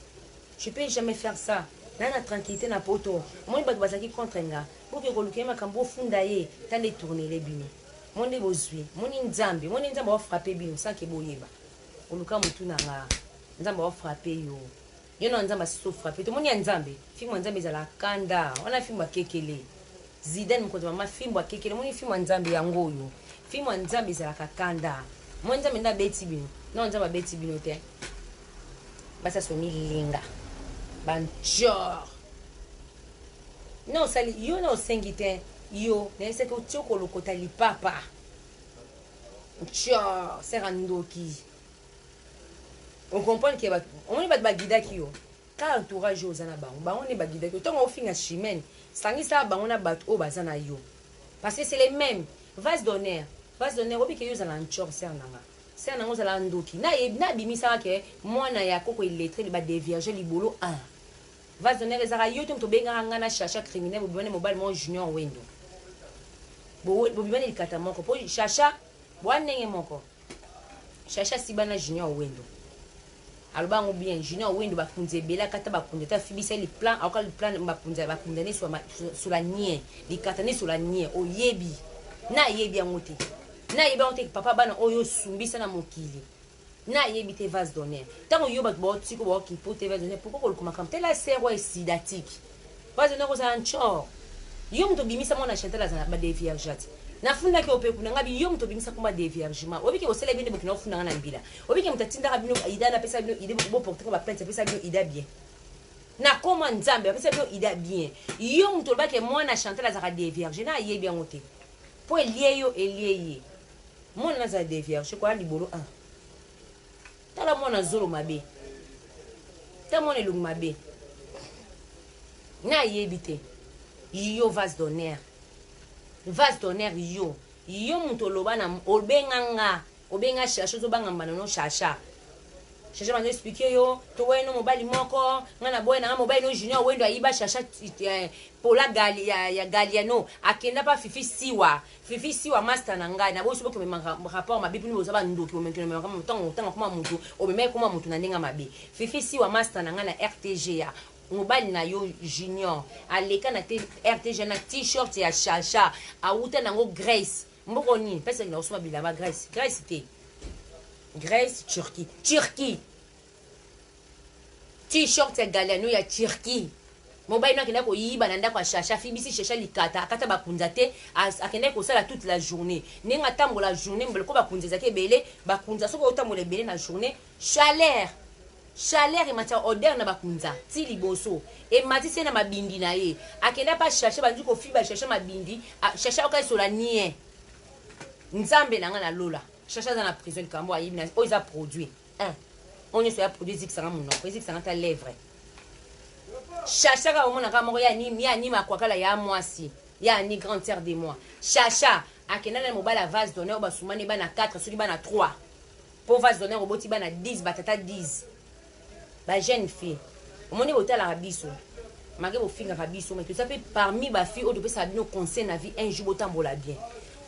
Je peux jamais faire ça. Na na tranquillité na poto. Omoni bato bazalaki contre nga. Boke koluka ye makambo bofunda ye. Tande tournele bino. Moni nde bozwi. Moni Nzambe. Moni Nzambe ao frapper bino sans que boyeba. Oluka mutu na nga. Nzambe ao frapper yo. Yo na Nzambe asiso frapper. Tomoni ya Nzambe. Fimbo ya Nzambe ezala kanda. Wana fimbo ya kekele. Zidane mokonzi mama fimbo ya kekele. Omoni fimbo ya Nzambe yango oyo. Fimbo ya Nzambe ezalaka kanda. Moni Nzambe nde abeti bino. Non Nzambe abeti bino te. Basi aso milinga ba ntshor na osali yo na osengi te yo nayebisaki otie kolokota lipapa ntshor sera ndoki ocomprendre ke omoni bato bagidaki yo ka entourage oyo oza na bango bango nde bagidaki yo ntango ofinga chimene sangisa bango na bato oyo baza na yo parce que c'est les mêmes. Vase d'honneur, vase d'honneur oyebi ke yo ozala ntshor sœur na nga. Sœur na nga ozala ndoki. Na nabimisaka ke mwana ya koko illettré ba devierge libolo ah. Vase d'honneur ezalaka yo te moto obengaka nga na Chacha criminel bobimani mobali moko Junior Wendo. Bobimani likata moko po Chacha boa ndenge moko. Chacha asiba na Junior Wendo. Aloba yango bien Junior Wendo bakunzi ebele akata bakunzi ata afibisa ye liplan aoka liplan bakunzi bakunda ne sola nie likata ne sola nie oyebi na ayebi yango te na ayebi yango te papa bana oyo osumbisa na mokili na ayebi te vase d'honneur ntango yo bato baotiko baokipo te vase d'honneur pourquoi koluka makambo tela sere oyo esidatique vase d'honneur kozala ntshor yo moto obimisa mwana chantal azala badeviergeate nafundaki yo mpe kuna ngabi yo moto obimisa komba deviergement oyebi ke bosala bino bokina ofunda nga na mbila oyebi ke moto atindaka bino ida napesa bino ide boportaka baplainte apesa bino ida bien nakoma nzambe apesa bino ida bien yo moto olobaki mwana chantal azalaka devierge na ayebi yango te mpo elie yo elie ye mwana nazala devierge koya libolo 1 tala mwana zolo mabe ta mwana elongi mabe na ayebi te yo vase d'honneur vase d'honneur yo yo moto oloba na obenga nga obenga shasha ozobanga mbanda no shasha shasha bazo explique yo toboyi no mobali moko nga na boyi nanga mobali no junior wendo ayiba shasha eh, pola gali, ya, ya galiano akenda pa fifi siwa fifi siwa master na ngai na boyi soki omema rapport mabe bino boza bandoki omemaka ntango ntango akoma motu omemaki koma motu na ndenge mabe fifi siwa master na ngai na rtga mobali na yo junior aleka na rtga na t-shirt ya shasha awuta nango grace mboko nini pesa na osomba bilamba grace grace te grace turquie turquie t-shirt ya galiano ya turquie mobali no akendaki koyiba na ndako ya shasha afibisi shasha likata akata bakunza te akendaki kosala toute la journée ndenge atambola journée mbele ko bakunza ezalaki ebele bakunza soki otambola ebele na journée chaleur chaleur ematisa odeur na bakunza ti liboso ematisi ye na mabindi na ye akenda pa shasha bandi kofiba shasha mabindi shasha oka esola nie nzambe na nga na lola shasha aza na prison likambo ayibi na oyo eza produit un oyo nyonso ya produit ezikisanga monoko ezikisanga ta lèvre shasha kaka omonaka moko ya ni ya ni makwakala ya mwasi ya ni grande sœur de moi shasha akenda na mobali ya vase d'honneur basumani bana 4 soki bana 3 po vase d'honneur oboti bana 10 batata 10 ba jeune fille omoni botalaka biso make bofingaka biso mais toza mpe parmi bafille oyo topesaka bino conseil na vie un jour botambola bien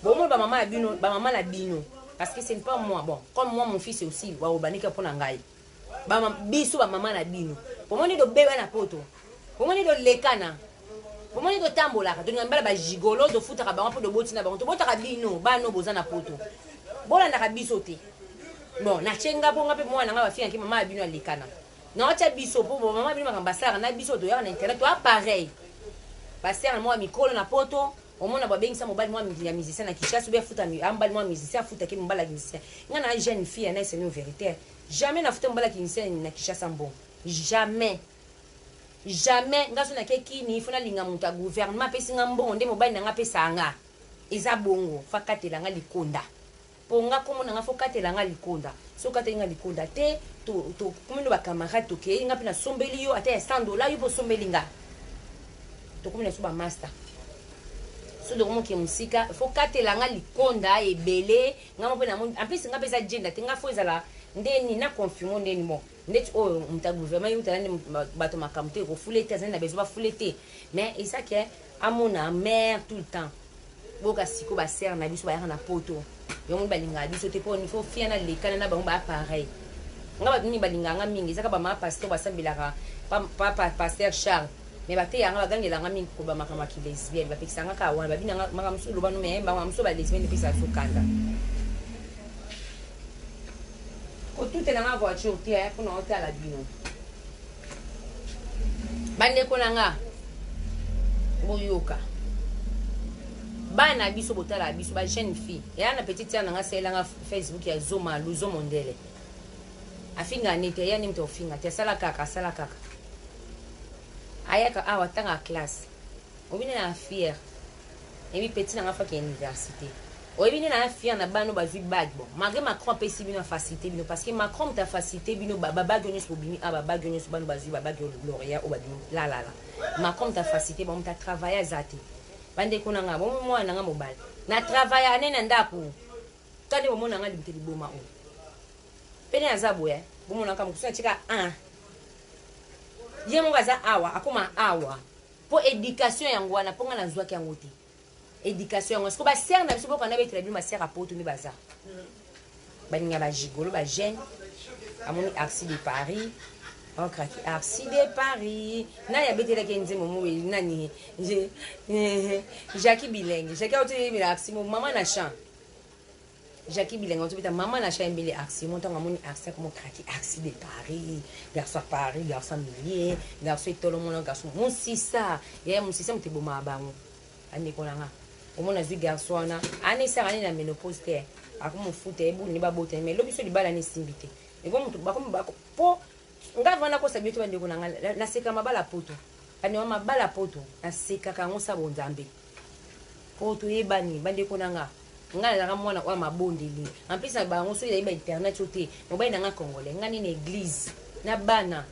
bomoni bamama ya bino bamama na bino parce que ce n'est pas moi bon comme moi mon fils aussi baobaniki mpo na ngai biso bamama na bino bomoni tobeba na poto bomoni tolekana bomoni totambolaka tolinga mibala bagigolo tofutaka bango mpo toboti na bango tobotaka bino bano boza na poto bolandaka biso te bon natie nga mpo nga mpe mwana nga bafingaki mama ya bino alekana naotya biso mpo mama bino makambo basalaka na biso toyaka na internet toya pareil basere mwa mikolo na poto omona babengisa mobali mwa ya musicien na Kinshasa obe afuta mobali mwa musicien afutaki mobali ya musicien nga na jeune fille na eseno vérité jamais nafuta mobali ya musicien na Kinshasa mbongo jamais jamais nga so nake kini fo nalinga moto ya gouvernement apesi nga mbongo nde mobali na nga apesa nga eza bongo fa katela nga likonda mpo nga kombo na nga fo katela nga likonda so okateli nga likonda te tokomi no bacamarade tokei nga mpe nasombeli yo ata ya 100 dollar yo mpe osombeli nga tokomi na so bamaster so tokomoke mosika fo katela nga likonda ebele nga mo mpe namoni en plus nga mpe eza jenda te nga fo ezala ndeni na confirme ndeni bon ndeti oyo moto ya gouvernement ye utala nde bato makambo te kofule te azali na besoin bafule te mais eza ke amona mare tout le temps boka siko basere na biso bayaka na poto yango balingaka biso te mpo fo fia na lekana na bango baya pareil nga bato mingi balingaka nga mingi ezaka bamama pasteur basambelaka papa pasteur charles mais bateya nga bagangela nga mingi koba makambo ya kilesbienne bapekisa nga kaka wana babina nga makambo mosusu loba no mais makambo mosusu balesbienne epesa biso kanda kotutela nga voiture te mpona otala bino bandeko na nga boyoka bana biso botala biso ba jeune fille eya na petite sœur na nga asalelanga facebook ya zoma luzo mondele afinga nete eya nde moto ofinga te asala kaka asala kaka ayaka awa atanga classe obi nde na fiere ebi petit na nga faki ya université oyebi nde na fier na bano bazwi bague bon malgré macron apesi bino afacilité bino parce que macron moto afacilité bino babague nyonso bobimi a babague nyonso bano bazwi babague lauréat oyo babimi lalala macron moto afacilité bango moto atravaille aza te. Bandeko na nga, bomo mwana na nga mobali. Na travailla ne na ndako. Tande bomona nga limite liboma oyo. Pene aza boye, bomona ka mokusu na tika 1. Ye moko aza awa, akoma awa. Po education yango wana, po nga nazwaki yango te. Education yango. Siko ba sœur na biso bokanda betela bino ba sœur ya poto nde baza. Baninga ba gigolo ba jeune. Amoni Arcy de Paris. Okraki Arcy de Paris. Nani abetelaki ye nzembo mo nani? Jackie Bilenge. Jackie auti yebela Arcy mo mama na chant. Jackie Bilenge auti beta mama na chant yembeli Arcy mo ntango amoni Arcy akomo kraki Arcy de Paris. Garçon à Paris, garçon millier, garçon etolo mona garçon musisa. Yaya musisa moto ebomaka bango. Bandeko na nga. Omona azwi garçon wana ana esaka nini na menopause te akomofuta ye bulu nde babota ye mais lobi so libala na esimbi te eko moto bakomi po nga vraiment nakosa bino te bandeko na nga naseka mabala poto bandeko mabala poto nasekaka yango sa bonzambe po toyebani bandeko na nga nga nazalaka mwana oyo mabondeli en plus na bango soki nayeba internet oyo te mobali na nga congolais nga nini église na bana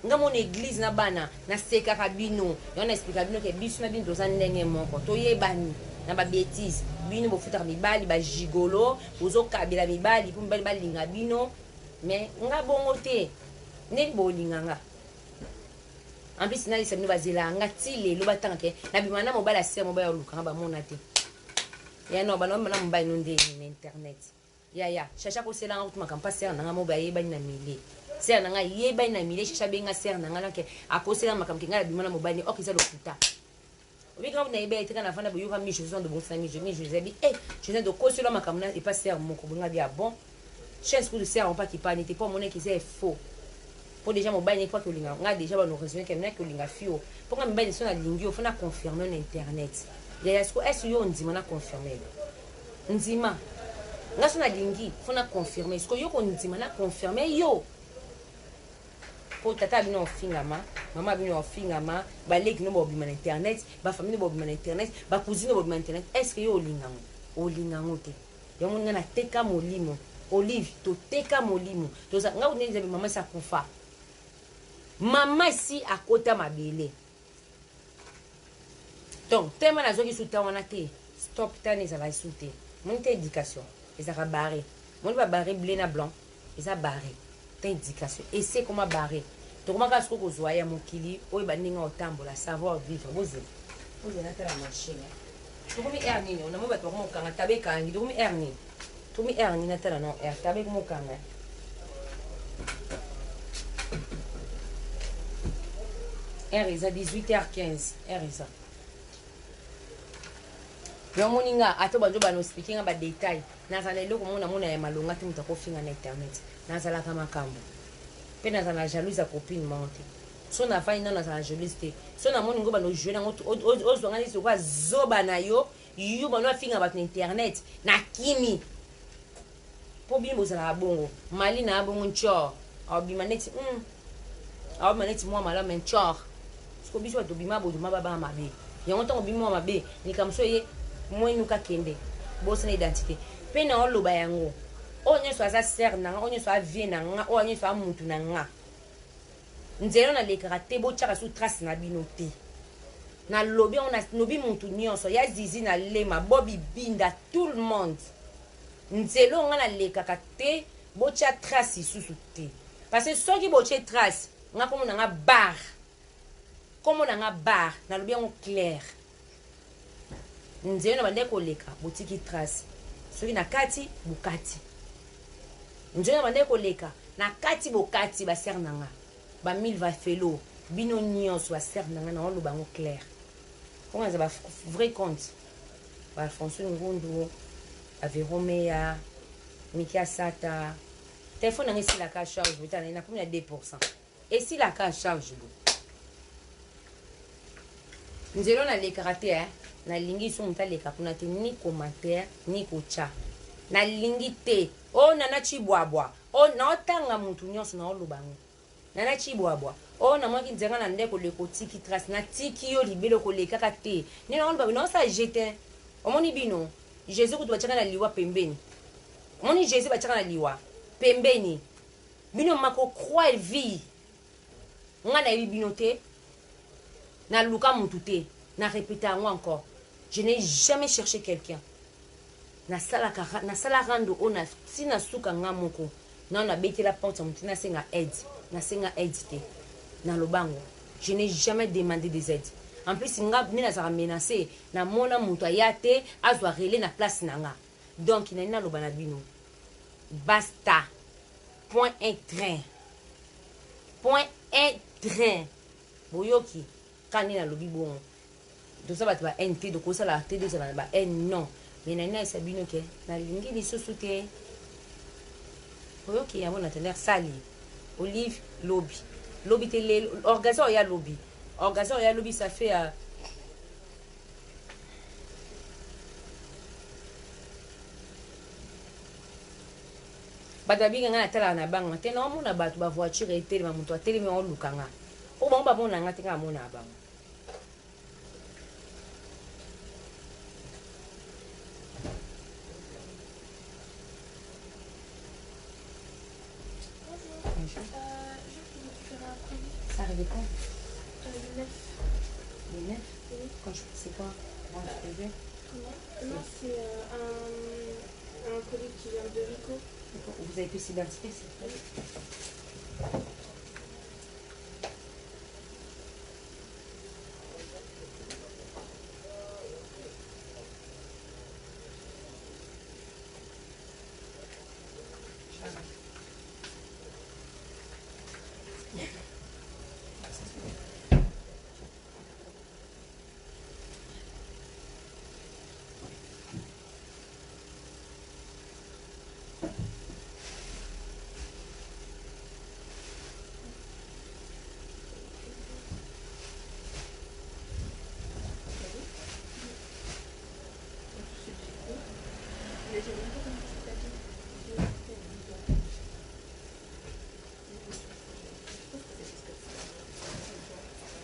Nga mona eglise na bana na sekaka bino yango na expliquaka bino ke biso na bino toza ndenge moko toyebani na ba betise bino bofutaka mibali ba gigolo bozo kabela mibali po mibali balinga bino mais nga bongo te ndenge bolinga nga en plus nayebisa bino bazelaka nga ti lelo batanga ke nabima na mobali ya sere mobali aluka nga bamona te ya no bana na mobali no ndenge na internet Yaya chacha akosela nga kutu makambo pa sœur na nga moko ayebani na milieu sœur na nga ayebani na milieu chacha abenga sœur na nga donc akosela nga makambo ke nga nabima na mobali ok eza lokuta obi nga nayeba ye te nga nafanda boyoka mi José ndo bongisa mi José mi José abi eh José ndo kosela makambo na epa sœur moko bonga bi ah bon chance kutu sœur on pa kipani te po amonaki eza faux po deja mobali ne po akolinga nga deja ba no raisonner ke naki olinga fio po nga mibali so nalingi yo fo na confirmer na internet yaya siko est yo ondima na confirmer Ndima. Nga so nalingi faut na confirmer. Siko yo kondima na confirmer yo. Po tata bino ofingama, mama bino ofingama, ba leki no bobima na internet, ba famille no bobima na internet, ba cousine no bobima na internet. Est-ce que yo olinga ngo? Olinga ngo te. Yango nga na teka molimo. Olive, to teka molimo. Toza nga kunde nzambe mama sa kufa. Mama si akota mabele. Donc tellement nazwaki su temps wana te stop tani ezalaka su te moni te éducation ezalaka barre moni ba barre bleu na blanc eza barre te éducation ese ekoma barre tokoma kaka sikoyo kozwa ya mokili oyo bandenge otambola savoir vivre bozela bozela natala machine tokomi heure nini onamo bato bakoma kokanga taba ekangi tokomi heure nini tokomi heure nini natala no heure taba ekoma kokanga heure eza 18h15 heure eza yo omoni nga ata banzo bano explike nga badetail nazala na eloko moko namona ya malonga te moto akofinga na internet nazalaka makambo mpe nazala na jalouse ya copine moko te so nafandi nano nazala na jalouse te so namoni ngo bano joue nango ozwa nga neti lokola zoba na yo yo bano afinga bato na internet nakimi Po bino bozalaka bongo. Malina a bongo ntshor abima neti hum abima neti mwa malamu mais ntshor siko biso bato tobima boye tobima baba mabe yango ntango obimi mwa mabe likambo so eye mwenuka kende bosana identité mpe na oloba yango oyo nyonso aza sere na nga oyo nyonso avie na nga oyo nyonso amutu na nga nzela nalekaka te botyaka su trace na bino te nalobi yango nalobi mutu nyonso ya zizi na lema bobi binda tout le monde Nzela oyo nga na lekaka te botia trace lisusu te parce que soki botie trace nga kombo na nga bar kombo na nga bar nalobi yango clair nzela na bandaki koleka botiki trace soki na kati bokati nzela na bandaki koleka na kati bokati ba sœur na nga ba milva felo bino nyonso ba sœur na nga naoloba yango clair mpo nga naza ba vrai compte ba François Ngundu, ba Vero Meya, Miki Asata. Telefone nanga esilaka charge boye tala nakomi na 2%. Esilaka charge boye. Nzela nalekaka te eh. Nalingi so moto aleka kuna te ni commentaire ni kotya. Nalingi te. Oh nana chibwabwa. Oh naotanga moto nyonso naoloba yango. Nana Tshibwabwa oh na monaki nzenga na ndeko leka otiki trace na tiki yo libela okolekaka te nde na oloba na osala je te omoni bino Jesus kutu batiaka na liwa pembeni omoni Jesus batiaka na liwa pembeni bino mako croire vie nga nayebi bino te naluka mutu te na repeta yango encore. Je n'ai jamais cherché quelqu'un. Nasalaka nasala rando oyo na ti na suka nga moko. Nanu nabetela porte ya moto nasenga aide. Nasenga aide te. Naloba yango. Je n'ai jamais demandé des aides. En plus nga nde nazalaka menace, namona moto aya te azwa relais na place na nga. Donc nalingi naloba na bino basta point un train point un train boyoki kaka nde nalobi bongo toza bato ba haine te tokosala te tozala na ba haine non mais nalingi nayebisa bino ke nalingi lisusu te oyoki yango na tener sali olive lobi lobi te lelo orgaza oya lobi orgaza oya lobi ça fait uh, bato babinga ngai natalaka na bango te naomona bato bavoiture etelema moto atelemi aoluka nga po bango bamona nga te ngai amonaka bango.
Bonjour. Euh, je voulais récupérer un colis.
Ça arrive quand
euh, Le 9.
Le 9
Oui.
Quand je... C'est quoi Vente privée?
Comment? Non, c'est euh, un, un colis qui vient de Rico.
Vous avez pu s'identifier, s'il vous plaît?
Oui.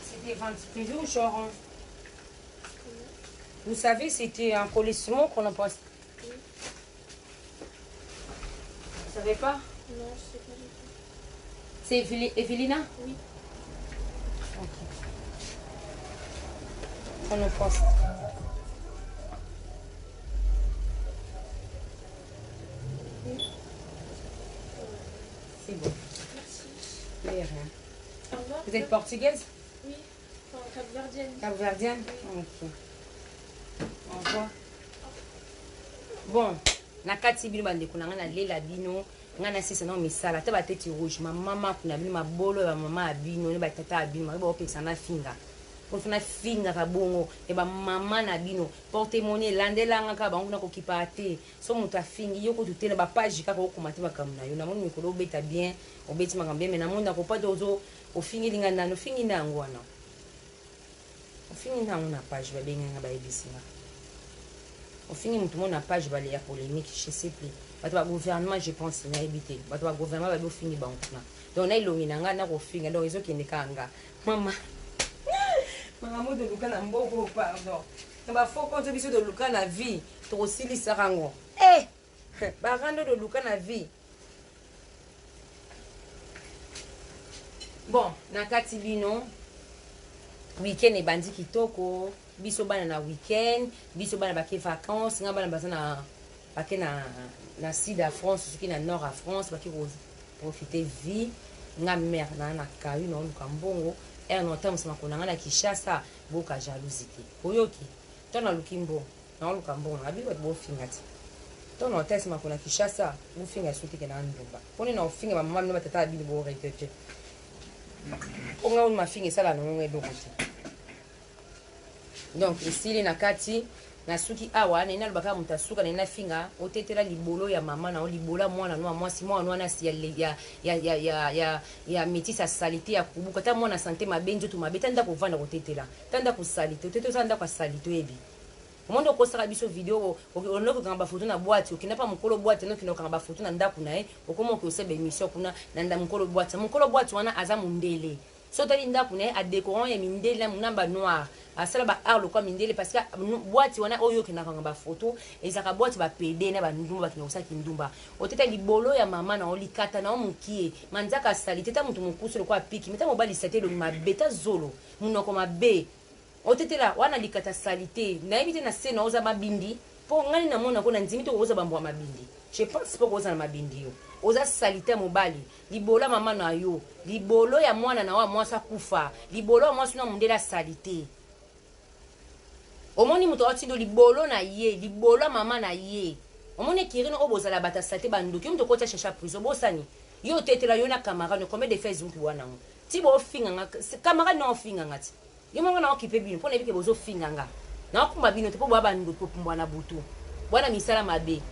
C'était vente privée ou genre? Vous savez, c'était un colissimo qu'on en pense.
Oui.
Vous savez pas?
Non, je sais pas du tout.
C'est Evelina?
Oui.
Ok. On en pense.
Oui.
C'est bon.
Merci.
De rien.
Au revoir.
Vous êtes portugaise?
Oui. Enfin, capverdienne.
Capverdienne?
Oui.
Ok. Au revoir. Bon, na kati bino bandeko na ngai nalela bino ngai nasisa nao misala ata bateti rouge mamama kuna bino mabolo ya bamama ya bino ne batata ya bino bakoki bakopekisa nafinga mpo nafingaka bongo ya bamama na bino porte monnaie elandelanga kaka bango kuna kokipa te so moto afingi yo kutu te na bapage kaka okoma te makambo na yo namoni mikolo obeta bien obeti makambo bien me namoni nakopata ozo ofingeli ngai nani ofingi nde yango wana ofingi nde yango na page babengi nga bayebisi nga ofingi moto mo na page bale ya polémique, je sais plus, bato ba gouvernement, je pense, nayebi te, bato ba gouvernement babi ofingi bango kuna. Donc na elongi na nga nakofinga, donc ezokende kaka nga mama makambo toluka na mboko, pardon, na bafaux compte biso toluka na vie tokosilisaka yango eh barando toluka na vie. Bon, na kati bino weekend ebandi kitoko, biso bana na weekend, biso bana bake vacances, nga bana baza na bake na na sud ya France, soki na nord ya France, bake koprofite vie. Nga mare na na kayu na oluka mbongo ere na otambwisa makolo na nga na Kinshasa, boka jalousie te, oyoki to naluki mbongo na oluka mbongo na bino bato bofinga te to na otambwisa makolo na Kinshasa bofinga soki te ke na ndumba mponi na ofinga bamama bino batata ya bino boregrete mpo nga oyo mafinga esala nango eloko te. Donc esili na kati nasuki awa naye nalobaka moto asuka naye nafinga otetela libolo ya mama na yo libolo ya mwana no ya mwasi mwana wana ya, ya, ya, ya, ya, ya, ya métis ya salite ya kubuka ta mwana sante mabe nzoto mabe ta ndako ovanda kotetela ta ndako salite otete oza ndako ya salite oyebi omondi okosaka biso video olonaki kokanga bafoto na boite okenda mpa mokolo boite nokenda kokanga bafoto na ndako na ye okoma oke osala émission kuna na mokolo boite mokolo boite wana aza mondele. So otali ndako na ye adekoran ya mindele na ba noir asala ba art lokwa mindele parce que boîte wana oyo okendaka na bafoto ezalaka boîte bapede na bandumba bakenda kosala kindumba oteta libolo ya mama na yo likata na yo mokie manzaka asali te ta moto mokusu lokwa apiki me ta mobali sate elongi mabe ta zolo monoko mabe. Otetela wana likata salite nayebi te na se na oza mabindi po ngai na mona ko na ndimi te oza bambwa mabindi je pense po oza na mabindi yo oza salite ya mobali libolo ya mama na yo libolo ya mwana na yo ya mwasi akufa libolo ya mwasi na mundele ya salite omoni moto aotindo libolo na ye libolo ya mama na ye omoni ekirino oyo bozala bata salite bandoki yo moto okotya shasha prison bosani yo otetela yo na camarade combien de facebook wana ngo ti bofinga nga camarade na ofinga nga ti Yo moko na okipe bino po nayebi ke bozo finga nga. Na okumba bino te po boa ba ndoki bopumbwa na butu. Boa na misala mabe.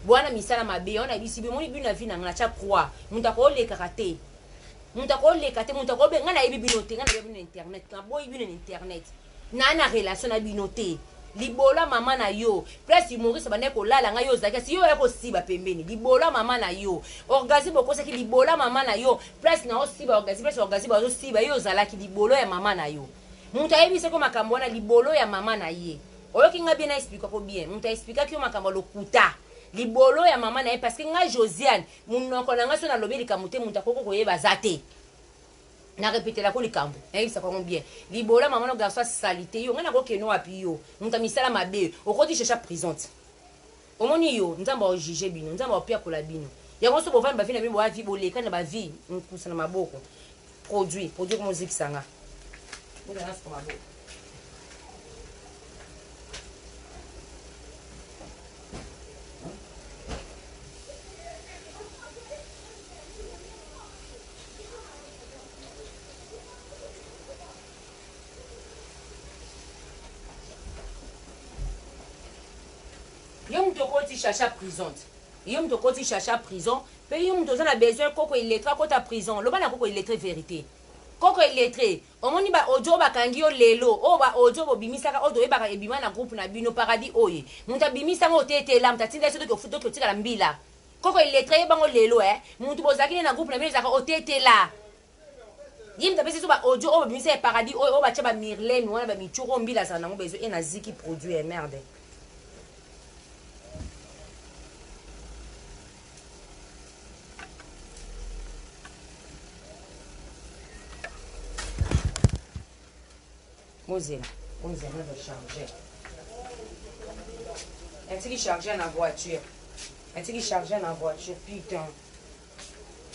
Boa na misala mabe yango nayebisi bino omoni bino na vie na nga natia croix. Mutu ako lekaka te. Mutu ako leka te mutu ako nga nayebi bino te nga nayebi bino na internet naboyi bino na internet. Na na relation na bino te. Libolo ya mama na yo place humoriste abandaki kolala ngai yo ozalaki asi yo oya kosiba pembeni libolo ya mama na yo orgazi bokosaki libolo ya mama na yo place na osiba orgazi place orgazi bazosiba yo ozalaki libolo ya mama na yo moto ayebisaki yo makambo wana libolo ya mama na ye oyoki ngai bien na explikako bien moto aexplikaki yo makambo ya lokuta libolo ya mama na ye parce que ngai Josiane monoko na ngai so nalobi likambo te moto akoki koyeba aza te Na repetela ko likambo nayebisaka yango bien libola maman no garçon ya salite yo ngai nakokende wapi yo moto ya misala mabe okoti shasha prison ti omoni yo nzambe ao juge bino nzambe aopiakola bino yango so bovandi ba vie na bino boa vie boleka na ba vie nkusa na maboko produit produit komozikisa nga maboko Yo mutu okoti chacha prison te yo mutu okoti chacha prison pe yo mutu oza na besoin koko illettre akota prison loba na koko illettre verite koko illettre omoni ba audio oyo bakangi yo lelo oyo ba audio bobimisaka oyo toyebaka ebima na groupe na bino paradis oye mutu abimisa ngo otetela mutu atinda biso toki otikala mbila Koko illettre yeba ngo lelo eh mutu bozalaki ne na groupe na bino ezalaka otetela ye mutu apesi biso ba audio oyo babimisa ya paradis oyo oyo batia ba mirlene wana ba michoko oyo mbila azala nango besoin e na ziki produit ya merde. Bozela, bozela nazo charger. Natiki charger na voiture. Natiki charger na voiture, putain.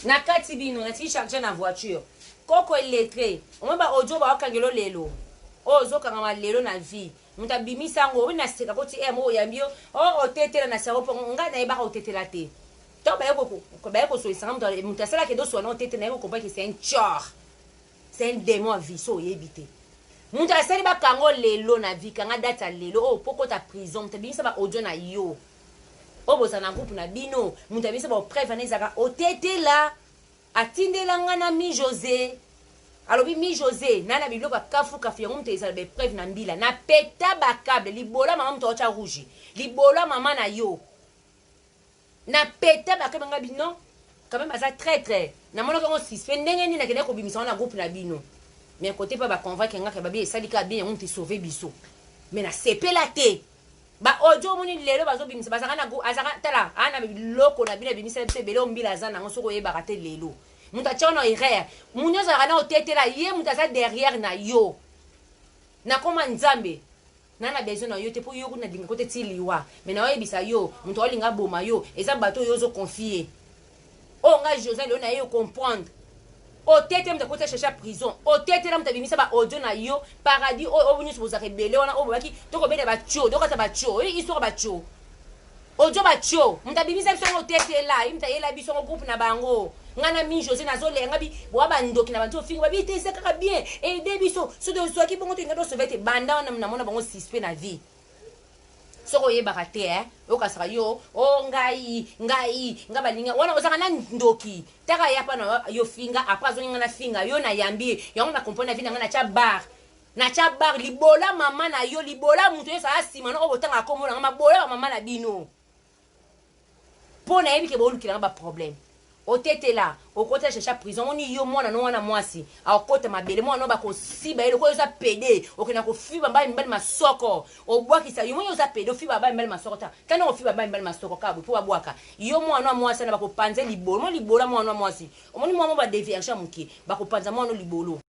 Na kati bino, natiki charger na voiture. Koko illettré, omoni ba audio ba okangelo lelo. Oyo ozokangama lelo na vie. Moto abimisa yango, oyo naseka koti eh moko oyambi yo, oh otetela na sero po ngai nayebaka otetela te. Tango baye kosolisa nga moto asalaka edo swana otetela naye ko comprendre que c'est un tchor. C'est un demon à vie so oyebi te. Mutu asali ba kango lelo na vie kanga date ya lelo oyo po kota prison mutu abimisa ba audio na yo oyo bozala na groupe na bino mutu abimisa ba preuve wana ezalaka otetela atindela nga na mi Jose alobi mi Jose na na biloko ya kafu kafu yango mutu ezala ba preuve na mbila na peta ba cable libola mama mutu aotya rouge libola mama na yo Na peta ba keba nga bino quand même aza traitre na monaki yango suspect ndenge nini akendaki kobimisa yango na groupe na bino mais kote pa ba convaincre nga ke babi esali kaka bien yango mutu esauve biso mais na sepela te ba audio omoni lelo bazobimisa bazalaka na azalaka tala aa na biloko na bino abimisela biso ebele oyo mbila aza nango soki oyebaka te lelo moto atya na erreur moto nyonso azalaka na otetela ye moto aza derrière na yo nakoma nzambe Na na besoin na yo te po yo kutu na linga ko te ti liwa mais na oyebisa yo mutu aolinga aboma yo eza batu oyo ozo confie oyo nga Jose lelo naye yo comprendre otete mutu akoti chacha prison otete na mutu abimisa ba audio na yo paradis oyo oyo nyonso bozalaka ebele wana oyo bobaki tokobeta ba tio tokata ba tio oyo histoire ba tio Audio ba tio mutu abimisa biso yango otetela ye mutu ayela biso yango groupe na bango nga na mi Jose nazolela nga bi boa ba ndoki na bantu ofinga babi te eza kaka bien aide biso soki tozwaki bongo tolinga tosauve te banda wana namona bango suspect na vie soki oyebaka te eh okasaka yo o oh, ngai ngai nga balinga wana ozalaka na ndoki taka ya pa na yo finga après azongi nga na finga yo na yambi ye yango na comprendre na vie na nga na tya bar na tya bar libola mama na yo libola moto nyonso aya nsima na oyo botangaka kombo na nga mabola ba mama na bino mpo nayebi ke bolukela nga baproblème otetela okota shasha prison omoni yo mwana no wana mwasi akokota mabele mwana no bakosiba ye lokola oza pede okenda kofiba mbali mibali masoko obwakisa yo moni oza pede ofiba bali mibali masoko ta tana ofiba bali mibali masoko kaka boye mpo babwaka yo mwana wa mwasi wana bakopanza libolo moni libola mwana wa mwasi omoni mwa mo badevierge ya moke bakopanza mwana libolo.